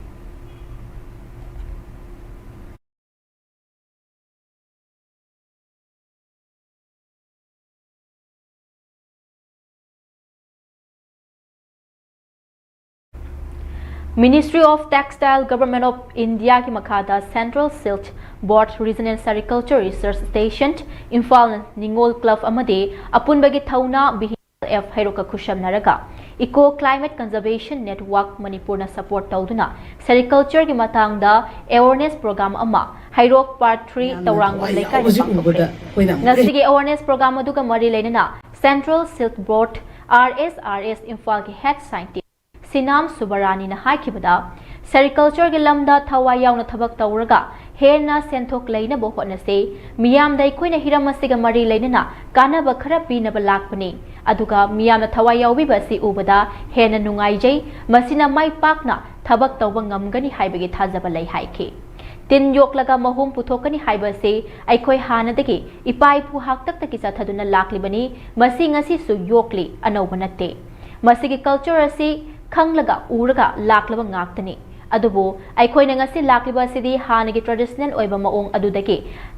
Ministry of Textile, Government of India ꯒꯤ ꯃꯈꯥꯗ Central Silk Board Regional Sericulture Research Station, ꯏꯝꯐꯥꯜꯅ ꯅꯤꯉꯣꯜ ꯀ꯭ꯂꯕ ꯑꯃꯗꯤ ꯑꯄꯨꯟꯕꯒꯤ ꯊꯧꯅꯥ ꯕꯤ ꯑꯦꯜ ꯑꯦꯐ ꯍꯩꯔꯣꯛꯀ ꯈꯨꯠꯁꯝꯅꯔꯒ Eco Climate Conservation Network ꯃꯅꯤꯄꯨꯔꯅ ꯁꯄꯣꯔꯠ ꯇꯧꯗꯨꯅ ꯁꯦꯔꯤꯀꯜꯆꯔꯒꯤ ꯃꯇꯥꯡꯗ ꯑꯦꯋꯥꯔꯅꯦꯁ ꯄ꯭ꯔꯣꯒ꯭ꯔꯥꯝ ꯑꯃ ꯍꯩꯔꯣꯛ ꯄꯥꯔꯠ ꯊ꯭ꯔꯤ ꯌꯥꯝꯅ ꯇꯧꯔꯥꯡꯕꯝ ꯊꯋꯥꯏ ꯂꯩꯀꯥꯏꯗ ꯌꯥꯎꯕꯁꯤ ꯄꯥꯡꯊꯣꯛꯈ꯭ꯔꯦ꯫ ꯎꯕꯗ ꯑꯩꯈꯣꯏꯅ ꯑꯃꯨꯛ ꯉꯁꯤꯒꯤ ꯑꯦꯋꯥꯔꯅꯦꯁ ꯄ꯭ꯔꯣꯒ꯭ꯔꯥꯝ ꯑꯗꯨꯒ ꯃꯔꯤ ꯂꯩꯅꯅ Central Silk Board, R S R ꯑꯦꯁ, ꯏꯝꯐꯥꯜꯒꯤ ꯍꯦꯗ ꯁꯥꯏꯟꯇꯤꯁ ꯁꯤꯅꯥꯝ ꯁꯨꯕꯔꯥꯅꯤꯅ ꯍꯥꯏꯈꯤꯕꯗ, ꯁꯦꯔꯤꯀꯜꯆꯔꯒꯤ ꯂꯝꯗ ꯊꯋꯥꯏ ꯌꯥꯎꯅ ꯊꯕꯛ ꯇꯧꯔꯒ ꯍꯦꯟꯅ ꯁꯦꯟꯊꯣꯛ ꯂꯩꯅꯕ ꯍꯣꯠꯅꯁꯤ꯫ ꯃꯤꯌꯥꯝꯗ ꯑꯩꯈꯣꯏꯅ ꯍꯤꯔꯝ ꯑꯁꯤꯒ ꯃꯔꯤ ꯂꯩꯅꯅ ꯀꯥꯟꯅꯕ ꯈꯔ ꯄꯤꯅꯕ ꯂꯥꯛꯄꯅꯤ꯫ ꯑꯗꯨꯒ ꯃꯤꯌꯥꯝꯅ ꯊꯋꯥꯏ ꯌꯥꯎꯕꯤꯕ ꯑꯁꯤ ꯎꯕꯗ ꯍꯦꯟꯅ ꯅꯨꯡꯉꯥꯏꯖꯩ꯫ ꯃꯁꯤꯅ ꯃꯥꯏ ꯄꯥꯛꯅ ꯊꯕꯛ ꯇꯧꯕ ꯉꯝꯒꯅꯤ ꯍꯥꯏꯕꯒꯤ ꯊꯥꯖꯕ ꯂꯩ ꯍꯥꯏꯈꯤ꯫ ꯇꯤꯟ ꯌꯣꯛꯂꯒ ꯃꯍꯨꯝ ꯄꯨꯊꯣꯛꯀꯅꯤ ꯍꯥꯏꯕ ꯑꯁꯤ ꯑꯩꯈꯣꯏ ꯍꯥꯟꯅꯗꯒꯤ ꯏꯄꯥ ꯏꯄꯨ ꯍꯥꯛꯇꯛꯇꯒꯤ ꯆꯠꯊꯗꯨꯅ ꯂꯥꯛꯂꯤꯕꯅꯤ꯫ ꯃꯁꯤ ꯉꯁꯤꯁꯨ ꯌꯣꯛꯂꯤ, ꯑꯅꯧꯕ ꯅꯠꯇꯦ꯫ ꯃꯁꯤꯒꯤ ꯀꯜꯆꯔ ꯑꯁꯤ ꯈꯪꯂꯒ ꯎꯔꯒ ꯂꯥꯛꯂꯕ ꯉꯥꯛꯇꯅꯤ꯫ ꯑꯗꯨꯕꯨ ꯑꯩꯈꯣꯏꯅ ꯉꯁꯤ ꯂꯥꯛꯂꯤꯕ ꯑꯁꯤꯗꯤ ꯍꯥꯟꯅꯒꯤ ꯇ꯭ꯔꯦꯗꯤꯁꯅꯦꯜ ꯑꯣꯏꯕ ꯃꯑꯣꯡ ꯑꯗꯨꯗꯒꯤ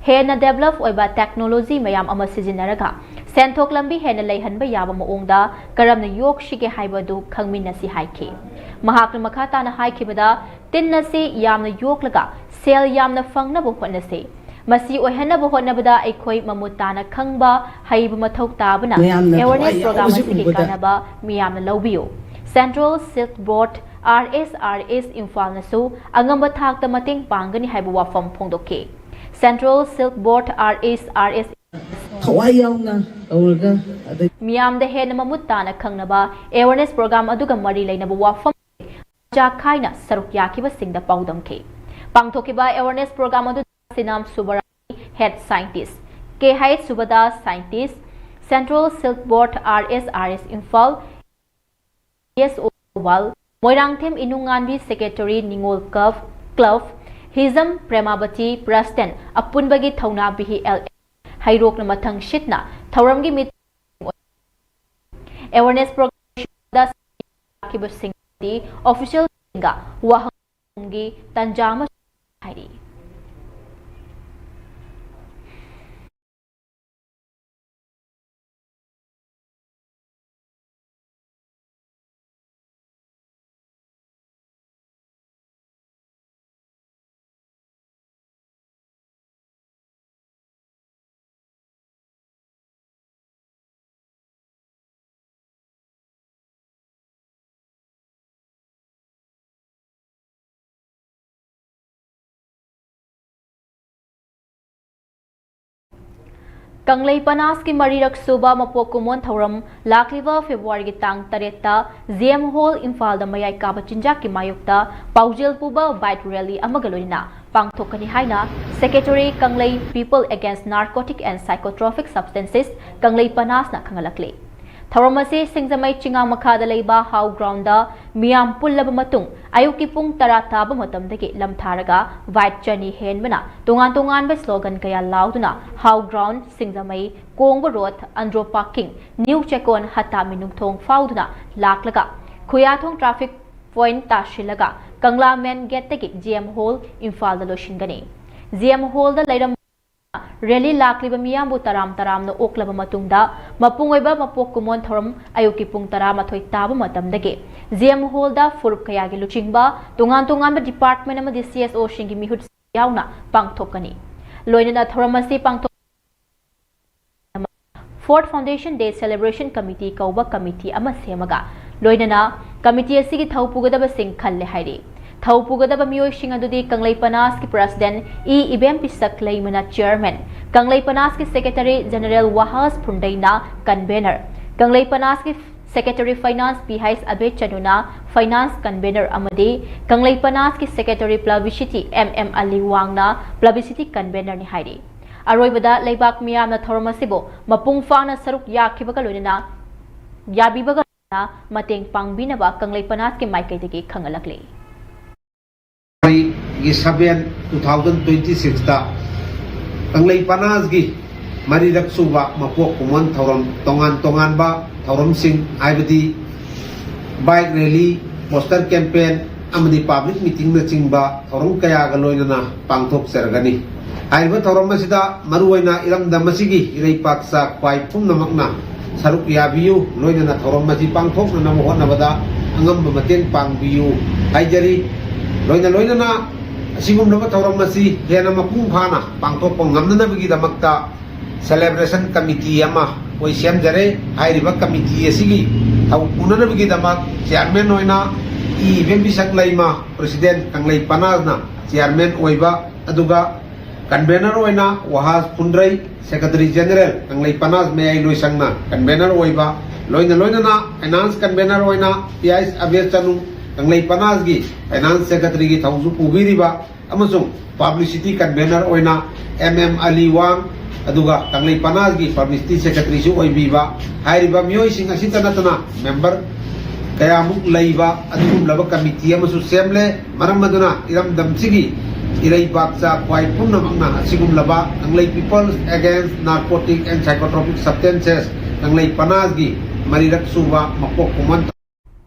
ꯍꯦꯟꯅ ꯗꯦꯚꯂꯞ ꯑꯣꯏꯕ ꯇꯦꯛꯅꯣꯂꯣꯖꯤ ꯃꯌꯥꯝ ꯑꯃ ꯁꯤꯖꯤꯟꯅꯔꯒ ꯁꯦꯟꯊꯣꯛ ꯂꯝꯕꯤ ꯍꯦꯟꯅ ꯂꯩꯍꯟꯕ ꯌꯥꯕ ꯃꯑꯣꯡꯗ ꯀꯔꯝꯅ ꯌꯣꯛꯁꯤꯒꯦ ꯍꯥꯏꯕ ꯑꯗꯨ ꯈꯪꯃꯤꯟꯅꯁꯤ ꯍꯥꯏꯈꯤ꯫ ꯃꯍꯥꯛꯅ ꯃꯈꯥ ꯇꯥꯅ ꯍꯥꯏꯈꯤꯕꯗ, ꯇꯤꯟ ꯑꯁꯤ ꯌꯥꯝꯅ ꯌꯣꯛꯂꯒ ꯁꯦꯜ ꯌꯥꯝꯅ ꯐꯪꯅꯕ ꯍꯣꯠꯅꯁꯤ꯫ ꯃꯁꯤ ꯑꯣꯏꯍꯟꯅꯕ ꯍꯣꯠꯅꯕꯗ ꯑꯩꯈꯣꯏ ꯃꯃꯨꯠ ꯇꯥꯅ ꯈꯪꯕ, ꯍꯩꯕ ꯃꯊꯧ ꯇꯥꯕꯅ ꯃꯌꯥꯝꯅ ꯑꯦꯋꯥꯔꯅꯦꯁ ꯊꯋꯥꯏ ꯄ꯭ꯔꯣꯒ꯭ꯔꯥꯝ ꯌꯥꯎꯕꯁꯤ ꯑꯁꯤꯒꯤ ꯎꯕꯗ ꯀꯥꯟꯅꯕ ꯃꯤꯌꯥꯝꯅ ꯂꯧꯕꯤꯌꯨ꯫ Central Silk Board, R S R ꯑꯦꯁ, ꯏꯝꯐꯥꯜꯅꯁꯨ ꯑꯉꯝꯕ ꯊꯥꯛꯇ ꯃꯇꯦꯡ ꯄꯥꯡꯒꯅꯤ ꯍꯥꯏꯕ ꯋꯥꯐꯝ ꯐꯣꯡꯗꯣꯛꯈꯤ꯫ Central Silk Board, R S R ꯑꯦꯁ, ꯊꯋꯥꯏ ꯌꯥꯎꯅ ꯇꯧꯔꯒ ꯑꯗꯒꯤ ꯃꯤꯌꯥꯝꯗ ꯍꯦꯟꯅ ꯃꯃꯨꯠ ꯇꯥꯅ ꯈꯪꯅꯕ ꯑꯦꯋꯥꯔꯅꯦꯁ ꯄ꯭ꯔꯣꯒ꯭ꯔꯥꯝ ꯑꯗꯨꯒ ꯃꯔꯤ ꯂꯩꯅꯕ ꯋꯥꯐꯝ ꯆꯥꯛꯈꯥꯏꯅ ꯁꯔꯨꯛ ꯌꯥꯈꯤꯕꯁꯤꯡꯗ ꯄꯥꯎꯗꯝꯈꯤ꯫ ꯄꯥꯡꯊꯣꯛꯈꯤꯕ ꯑꯦꯋꯥꯔꯅꯦꯁ ꯄ꯭ꯔꯣꯒ꯭ꯔꯥꯝ ꯑꯗꯨꯗ Sinam Subrani, head scientist, K H Subdas, scientist, Central Silk Board, R S R S, Imphal, S O ꯋꯥꯜ, ꯃꯣꯏꯔꯥꯡꯊꯦꯝ ꯏꯅꯨꯡꯉꯥꯟꯕꯤ, secretary, Ningol club, club, Hijam Premabati, president, ꯑꯄꯨꯟꯕꯒꯤ ꯊꯧꯅꯥ ꯕꯤ ꯑꯦꯜ ꯑꯦꯐ ꯍꯩꯔꯣꯛꯅ ꯃꯊꯪ ꯁꯤꯠꯅ ꯊꯧꯔꯝꯒꯤ ꯃꯤꯠ ꯑꯦꯋꯥꯔꯅꯦꯁ ꯄ꯭ꯔꯣꯒ꯭ꯔꯥꯝꯗ ꯂꯥꯛꯈꯤꯕꯁꯤꯡꯗꯤ ꯑꯣꯐꯤꯁꯤꯌꯦꯜꯁꯤꯡꯒ ꯋꯥꯍꯪꯒꯤ ꯇꯥꯟꯖꯥ ꯑꯃꯁꯨ ꯍꯥꯏꯔꯤ꯫ ꯀꯪꯂꯩ ꯄꯅꯥꯁꯀꯤ ꯃꯔꯤꯔꯛ ꯁꯨꯕ ꯃꯄꯣꯛ ꯀꯨꯝꯑꯣꯟ ꯊꯧꯔꯝ ꯂꯥꯛꯂꯤꯕ ꯐꯦꯕ꯭ꯔꯨꯋꯥꯔꯤꯒꯤ ꯇꯥꯡ ꯇꯔꯦꯠꯇ ꯖꯤ ꯑꯦꯝ ꯍꯣꯜ ꯏꯝꯐꯥꯜꯗ ꯃꯌꯥꯏ ꯀꯥꯕ ꯆꯤꯟꯖꯥꯛꯀꯤ ꯃꯥꯌꯣꯛꯇ ꯄꯥꯎꯖꯦꯜ ꯄꯨꯕ ꯕꯥꯏꯛ ꯔꯦꯂꯤ ꯑꯃꯒ ꯂꯣꯏꯅꯅ ꯄꯥꯡꯊꯣꯛꯀꯅꯤ ꯍꯥꯏꯅ secretary Kanglei People Against Narcotic and Psychotropic Substances Kanglei ꯄꯅꯥꯁꯅ ꯈꯪꯍꯜꯂꯛꯂꯤ꯫ ꯊꯧꯔꯝ ꯑꯁꯤ ꯁꯤꯡꯖꯃꯩ ꯆꯤꯉꯥ ꯃꯈꯥꯗ ꯂꯩꯕ ꯍꯥꯎ ꯒ꯭ꯔꯥꯎꯟꯗ ꯃꯤꯌꯥꯝ ꯄꯨꯜꯂꯕ ꯃꯇꯨꯡ ꯑꯌꯨꯛꯀꯤ ꯄꯨꯡ ꯇꯔꯥ ꯇꯥꯕ ꯃꯇꯝꯗꯒꯤ ꯂꯝꯊꯥꯔꯒ ꯕꯥꯏꯛ ꯆꯅꯤ ꯍꯦꯟꯕꯅ ꯇꯣꯉꯥꯟ ꯇꯣꯉꯥꯟꯕ ꯁ꯭ꯂꯣꯒꯟ ꯀꯌꯥ ꯂꯥꯎꯗꯨꯅ ꯍꯥꯎ ꯒ꯭ꯔꯥꯎꯟ, ꯁꯤꯡꯖꯃꯩ, ꯀꯣꯡꯕ ꯔꯣꯗ, ꯑꯟꯗ꯭ꯔꯣ ꯄꯥꯔꯀꯤꯡ, ꯅ꯭ꯌꯨ ꯆꯦꯀꯣꯟ, ꯍꯇꯥ ꯃꯤꯅꯨꯡꯊꯣꯡ ꯐꯥꯎꯗꯨꯅ ꯂꯥꯛꯂꯒ ꯈꯨꯌꯥꯊꯣꯡ ꯇ꯭ꯔꯥꯐꯤꯛ ꯄꯣꯏꯟꯠ ꯇꯥꯁꯤꯜꯂꯒ ꯀꯪꯂꯥ ꯃꯦꯟ ꯒꯦꯠꯇꯒꯤ ꯖꯤ ꯑꯦꯝ ꯍꯣꯜ ꯏꯝꯐꯥꯜꯗ ꯂꯣꯏꯁꯤꯟꯒꯅꯤ꯫ ꯖꯤ ꯑꯦꯝ ꯍꯣꯜꯗ ꯂꯩꯔꯝꯕ ꯔꯦꯂꯤ ꯂꯥꯛꯂꯤꯕ ꯃꯤꯌꯥꯝꯕꯨ ꯇꯔꯥꯝ ꯇꯔꯥꯝꯅ ꯑꯣꯛꯂꯕ ꯃꯇꯨꯡꯗ ꯃꯄꯨꯡ ꯑꯣꯏꯕ ꯃꯄꯣꯛ ꯀꯨꯝꯑꯣꯟ ꯊꯧꯔꯝ ꯑꯌꯨꯛꯀꯤ ꯄꯨꯡ ꯇꯔꯥꯃꯥꯊꯣꯏ ꯇꯥꯕ ꯃꯇꯝꯗꯒꯤ ꯖꯤ ꯑꯦꯝ ꯍꯣꯜꯗ ꯐꯨꯔꯨꯞ ꯀꯌꯥꯒꯤ ꯂꯨꯆꯤꯡꯕ, ꯇꯣꯉꯥꯟ ꯇꯣꯉꯥꯟꯕ ꯗꯤꯄꯥꯔꯠꯃꯦꯟꯠ ꯑꯃꯗꯤ ꯁꯤ ꯑꯦꯁ ꯑꯣꯁꯤꯡꯒꯤ ꯃꯤꯍꯨꯠ ꯌꯥꯎꯅ ꯄꯥꯡꯊꯣꯛꯀꯅꯤ꯫ ꯂꯣꯏꯅꯅ ꯊꯧꯔꯝ ꯑꯁꯤ ꯄꯥꯡꯊꯣꯛ Fourth Foundation Day Celebration Committee ꯀꯧꯕ ꯀꯃꯤꯇꯤ ꯑꯃ ꯁꯦꯝꯃꯒ ꯂꯣꯏꯅꯅ ꯀꯃꯤꯇꯤ ꯑꯁꯤꯒꯤ ꯊꯧ ꯄꯨꯒꯗꯕꯁꯤꯡ ꯈꯜꯂꯦ ꯍꯥꯏꯔꯤ꯫ ꯊꯧ ꯄꯨꯒꯗꯕ ꯃꯤꯑꯣꯏꯁꯤꯡ ꯑꯗꯨꯗꯤ ꯀꯪꯂꯩ ꯄꯅꯥꯁꯀꯤ ꯄ꯭ꯔꯁꯤꯗꯦꯟꯠ ꯏ ꯏꯕꯦꯝ ꯄꯤꯁꯛ ꯂꯩꯃꯅ ꯆꯤꯌꯔꯃꯦꯟ, ꯀꯪꯂꯩ ꯄꯅꯥꯁꯀꯤ ꯁꯦꯀ꯭ꯔꯦꯇꯔꯤ ꯖꯦꯅꯦꯔꯦꯜ ꯋꯥꯍꯁ ꯐꯨꯟꯗꯩꯅ ꯀꯟꯚꯦꯅꯔ, ꯀꯪꯂꯩ ꯄꯅꯥꯁꯀꯤ secretary finance P H Abe ꯆꯅꯨꯅ ꯐꯥꯏꯅꯥꯟꯁ ꯀꯟꯚꯦꯅꯔ ꯑꯃꯗꯤ ꯀꯪꯂꯩ ꯄꯅꯥꯁꯀꯤ secretary publicity M M Ali ꯋꯥꯡꯅ ꯄꯕ꯭ꯂꯤꯁꯤꯇꯤ ꯀꯟꯚꯦꯅꯔꯅꯤ ꯍꯥꯏꯔꯤ꯫ ꯑꯔꯣꯏꯕꯗ ꯂꯩꯕꯥꯛ ꯃꯤꯌꯥꯝꯅ ꯊꯧꯔꯝ ꯑꯁꯤꯕꯨ ꯃꯄꯨꯡ ꯐꯥꯅ ꯁꯔꯨꯛ ꯌꯥꯈꯤꯕꯒ ꯂꯣꯏꯅꯅ ꯌꯥꯕꯤꯕꯒ ꯂꯣꯏꯅꯅ ꯃꯇꯦꯡ ꯄꯥꯡꯕꯤꯅꯕ ꯀꯪꯂꯩ ꯄꯅꯥꯁꯀꯤ ꯃꯥꯏꯀꯩꯗꯒꯤ ꯈꯪꯍꯜꯂꯛꯂꯤ꯫ ꯒꯤ seven two thousand twenty six ꯇ ꯀꯪꯂꯩ ꯄꯅꯥꯁꯒꯤ ꯃꯔꯤꯔꯛ ꯁꯨꯕ ꯃꯄꯣꯛ ꯀꯨꯝꯑꯣꯟ ꯊꯧꯔꯝ ꯇꯣꯉꯥꯟ ꯇꯣꯉꯥꯟꯕ ꯊꯧꯔꯝꯁꯤꯡ ꯍꯥꯏꯕꯗꯤ ꯕꯥꯏꯛ ꯔꯦꯂꯤ, ꯄꯣꯁꯇꯔ ꯀꯦꯝꯄꯦꯟ ꯑꯃꯗꯤ ꯄꯕ꯭ꯂꯤꯛ ꯃꯤꯇꯤꯡꯅꯆꯤꯡꯕ ꯊꯧꯔꯝ ꯀꯌꯥꯒ ꯂꯣꯏꯅꯅ ꯄꯥꯡꯊꯣꯛꯆꯔꯒꯅꯤ꯫ ꯍꯥꯏꯔꯤꯕ ꯊꯧꯔꯝ ꯑꯁꯤꯗ ꯃꯔꯨꯑꯣꯏꯅ ꯏꯔꯝꯗꯝ ꯑꯁꯤꯒꯤ ꯏꯔꯩꯄꯥꯛ ꯆꯥꯛ ꯈ꯭ꯋꯥꯏ ꯄꯨꯝꯅꯃꯛꯅ ꯁꯔꯨꯛ ꯌꯥꯕꯤꯌꯨ, ꯂꯣꯏꯅꯅ ꯊꯧꯔꯝ ꯑꯁꯤ ꯄꯥꯡꯊꯣꯛꯅꯅꯕ ꯍꯣꯠꯅꯕꯗ ꯑꯉꯝꯕ ꯃꯇꯦꯡ ꯄꯥꯡꯕꯤꯌꯨ ꯍꯥꯏꯖꯔꯤ꯫ ꯂꯣꯏꯅ ꯂꯣꯏꯅꯅ ꯑꯁꯤꯒꯨꯝꯂꯕ ꯊꯧꯔꯝ ꯑꯁꯤ ꯍꯦꯟꯅ ꯃꯄꯨꯡ ꯐꯥꯅ ꯄꯥꯡꯊꯣꯛꯄ ꯉꯝꯅꯅꯕꯒꯤꯗꯃꯛꯇ celebration committee ꯑꯃ ꯑꯩꯈꯣꯏ ꯁꯦꯝꯖꯔꯦ꯫ ꯍꯥꯏꯔꯤꯕ committee ꯑꯁꯤꯒꯤ ꯊꯧ ꯄꯨꯅꯅꯕꯒꯤꯗꯃꯛ chairman ꯑꯣꯏꯅ ꯏ ꯏꯕꯦꯝꯕꯤꯁꯛ ꯂꯩꯃ, president ꯀꯪꯂꯩ ꯄꯅꯥꯁꯅ chairman ꯑꯣꯏꯕ, ꯑꯗꯨꯒ Convener ꯑꯣꯏꯅ ꯋꯥꯍꯥꯖ ꯐꯨꯟꯗ꯭ꯔꯩ, Secretary General ꯀꯪꯂꯩ ꯄꯅꯥꯁ ꯃꯌꯥꯏ ꯂꯣꯏꯁꯪꯅ convener ꯑꯣꯏꯕ, ꯂꯣꯏꯅ ꯂꯣꯏꯅꯅ finance convener ꯑꯣꯏꯅ P I S ꯑꯕꯦꯔ Chanu, ꯀꯪꯂꯩ ꯄꯅꯥꯁꯒꯤ finance secretary ꯒꯤ ꯊꯧꯁꯨ ꯄꯨꯕꯤꯔꯤꯕ ꯑꯃꯁꯨꯡ publicity convener ꯑꯣꯏꯅ ꯑꯦꯝ ꯑꯦꯝ ꯑꯂꯤ ꯋꯥꯡ, ꯑꯗꯨꯒ ꯀꯪꯂꯩ ꯄꯅꯥꯁꯒꯤ publicity secretary ꯁꯨ ꯑꯣꯏꯕꯤꯕ ꯍꯥꯏꯔꯤꯕ ꯃꯤꯑꯣꯏꯁꯤꯡ ꯑꯁꯤꯇ ꯅꯠꯇꯅ member ꯀꯌꯥꯃꯨꯛ ꯂꯩꯕ ꯑꯗꯨꯒꯨꯝꯂꯕ committee ꯑꯃꯁꯨ ꯁꯦꯝꯂꯦ꯫ ꯃꯔꯝ ꯑꯗꯨꯅ ꯏꯔꯝꯗꯝꯁꯤꯒꯤ ꯏꯔꯩꯕꯥꯛꯆꯥ ꯈ꯭ꯋꯥꯏ ꯄꯨꯝꯅꯃꯛꯅ ꯑꯁꯤꯒꯨꯝꯂꯕ Kanglei People's Against Narcotic and Psychotropic Substances, ꯀꯪꯂꯩ ꯄꯅꯥꯁꯒꯤ ꯃꯔꯤꯔꯛ ꯁꯨꯕ ꯃꯀꯣꯛ ꯈꯨꯃꯟ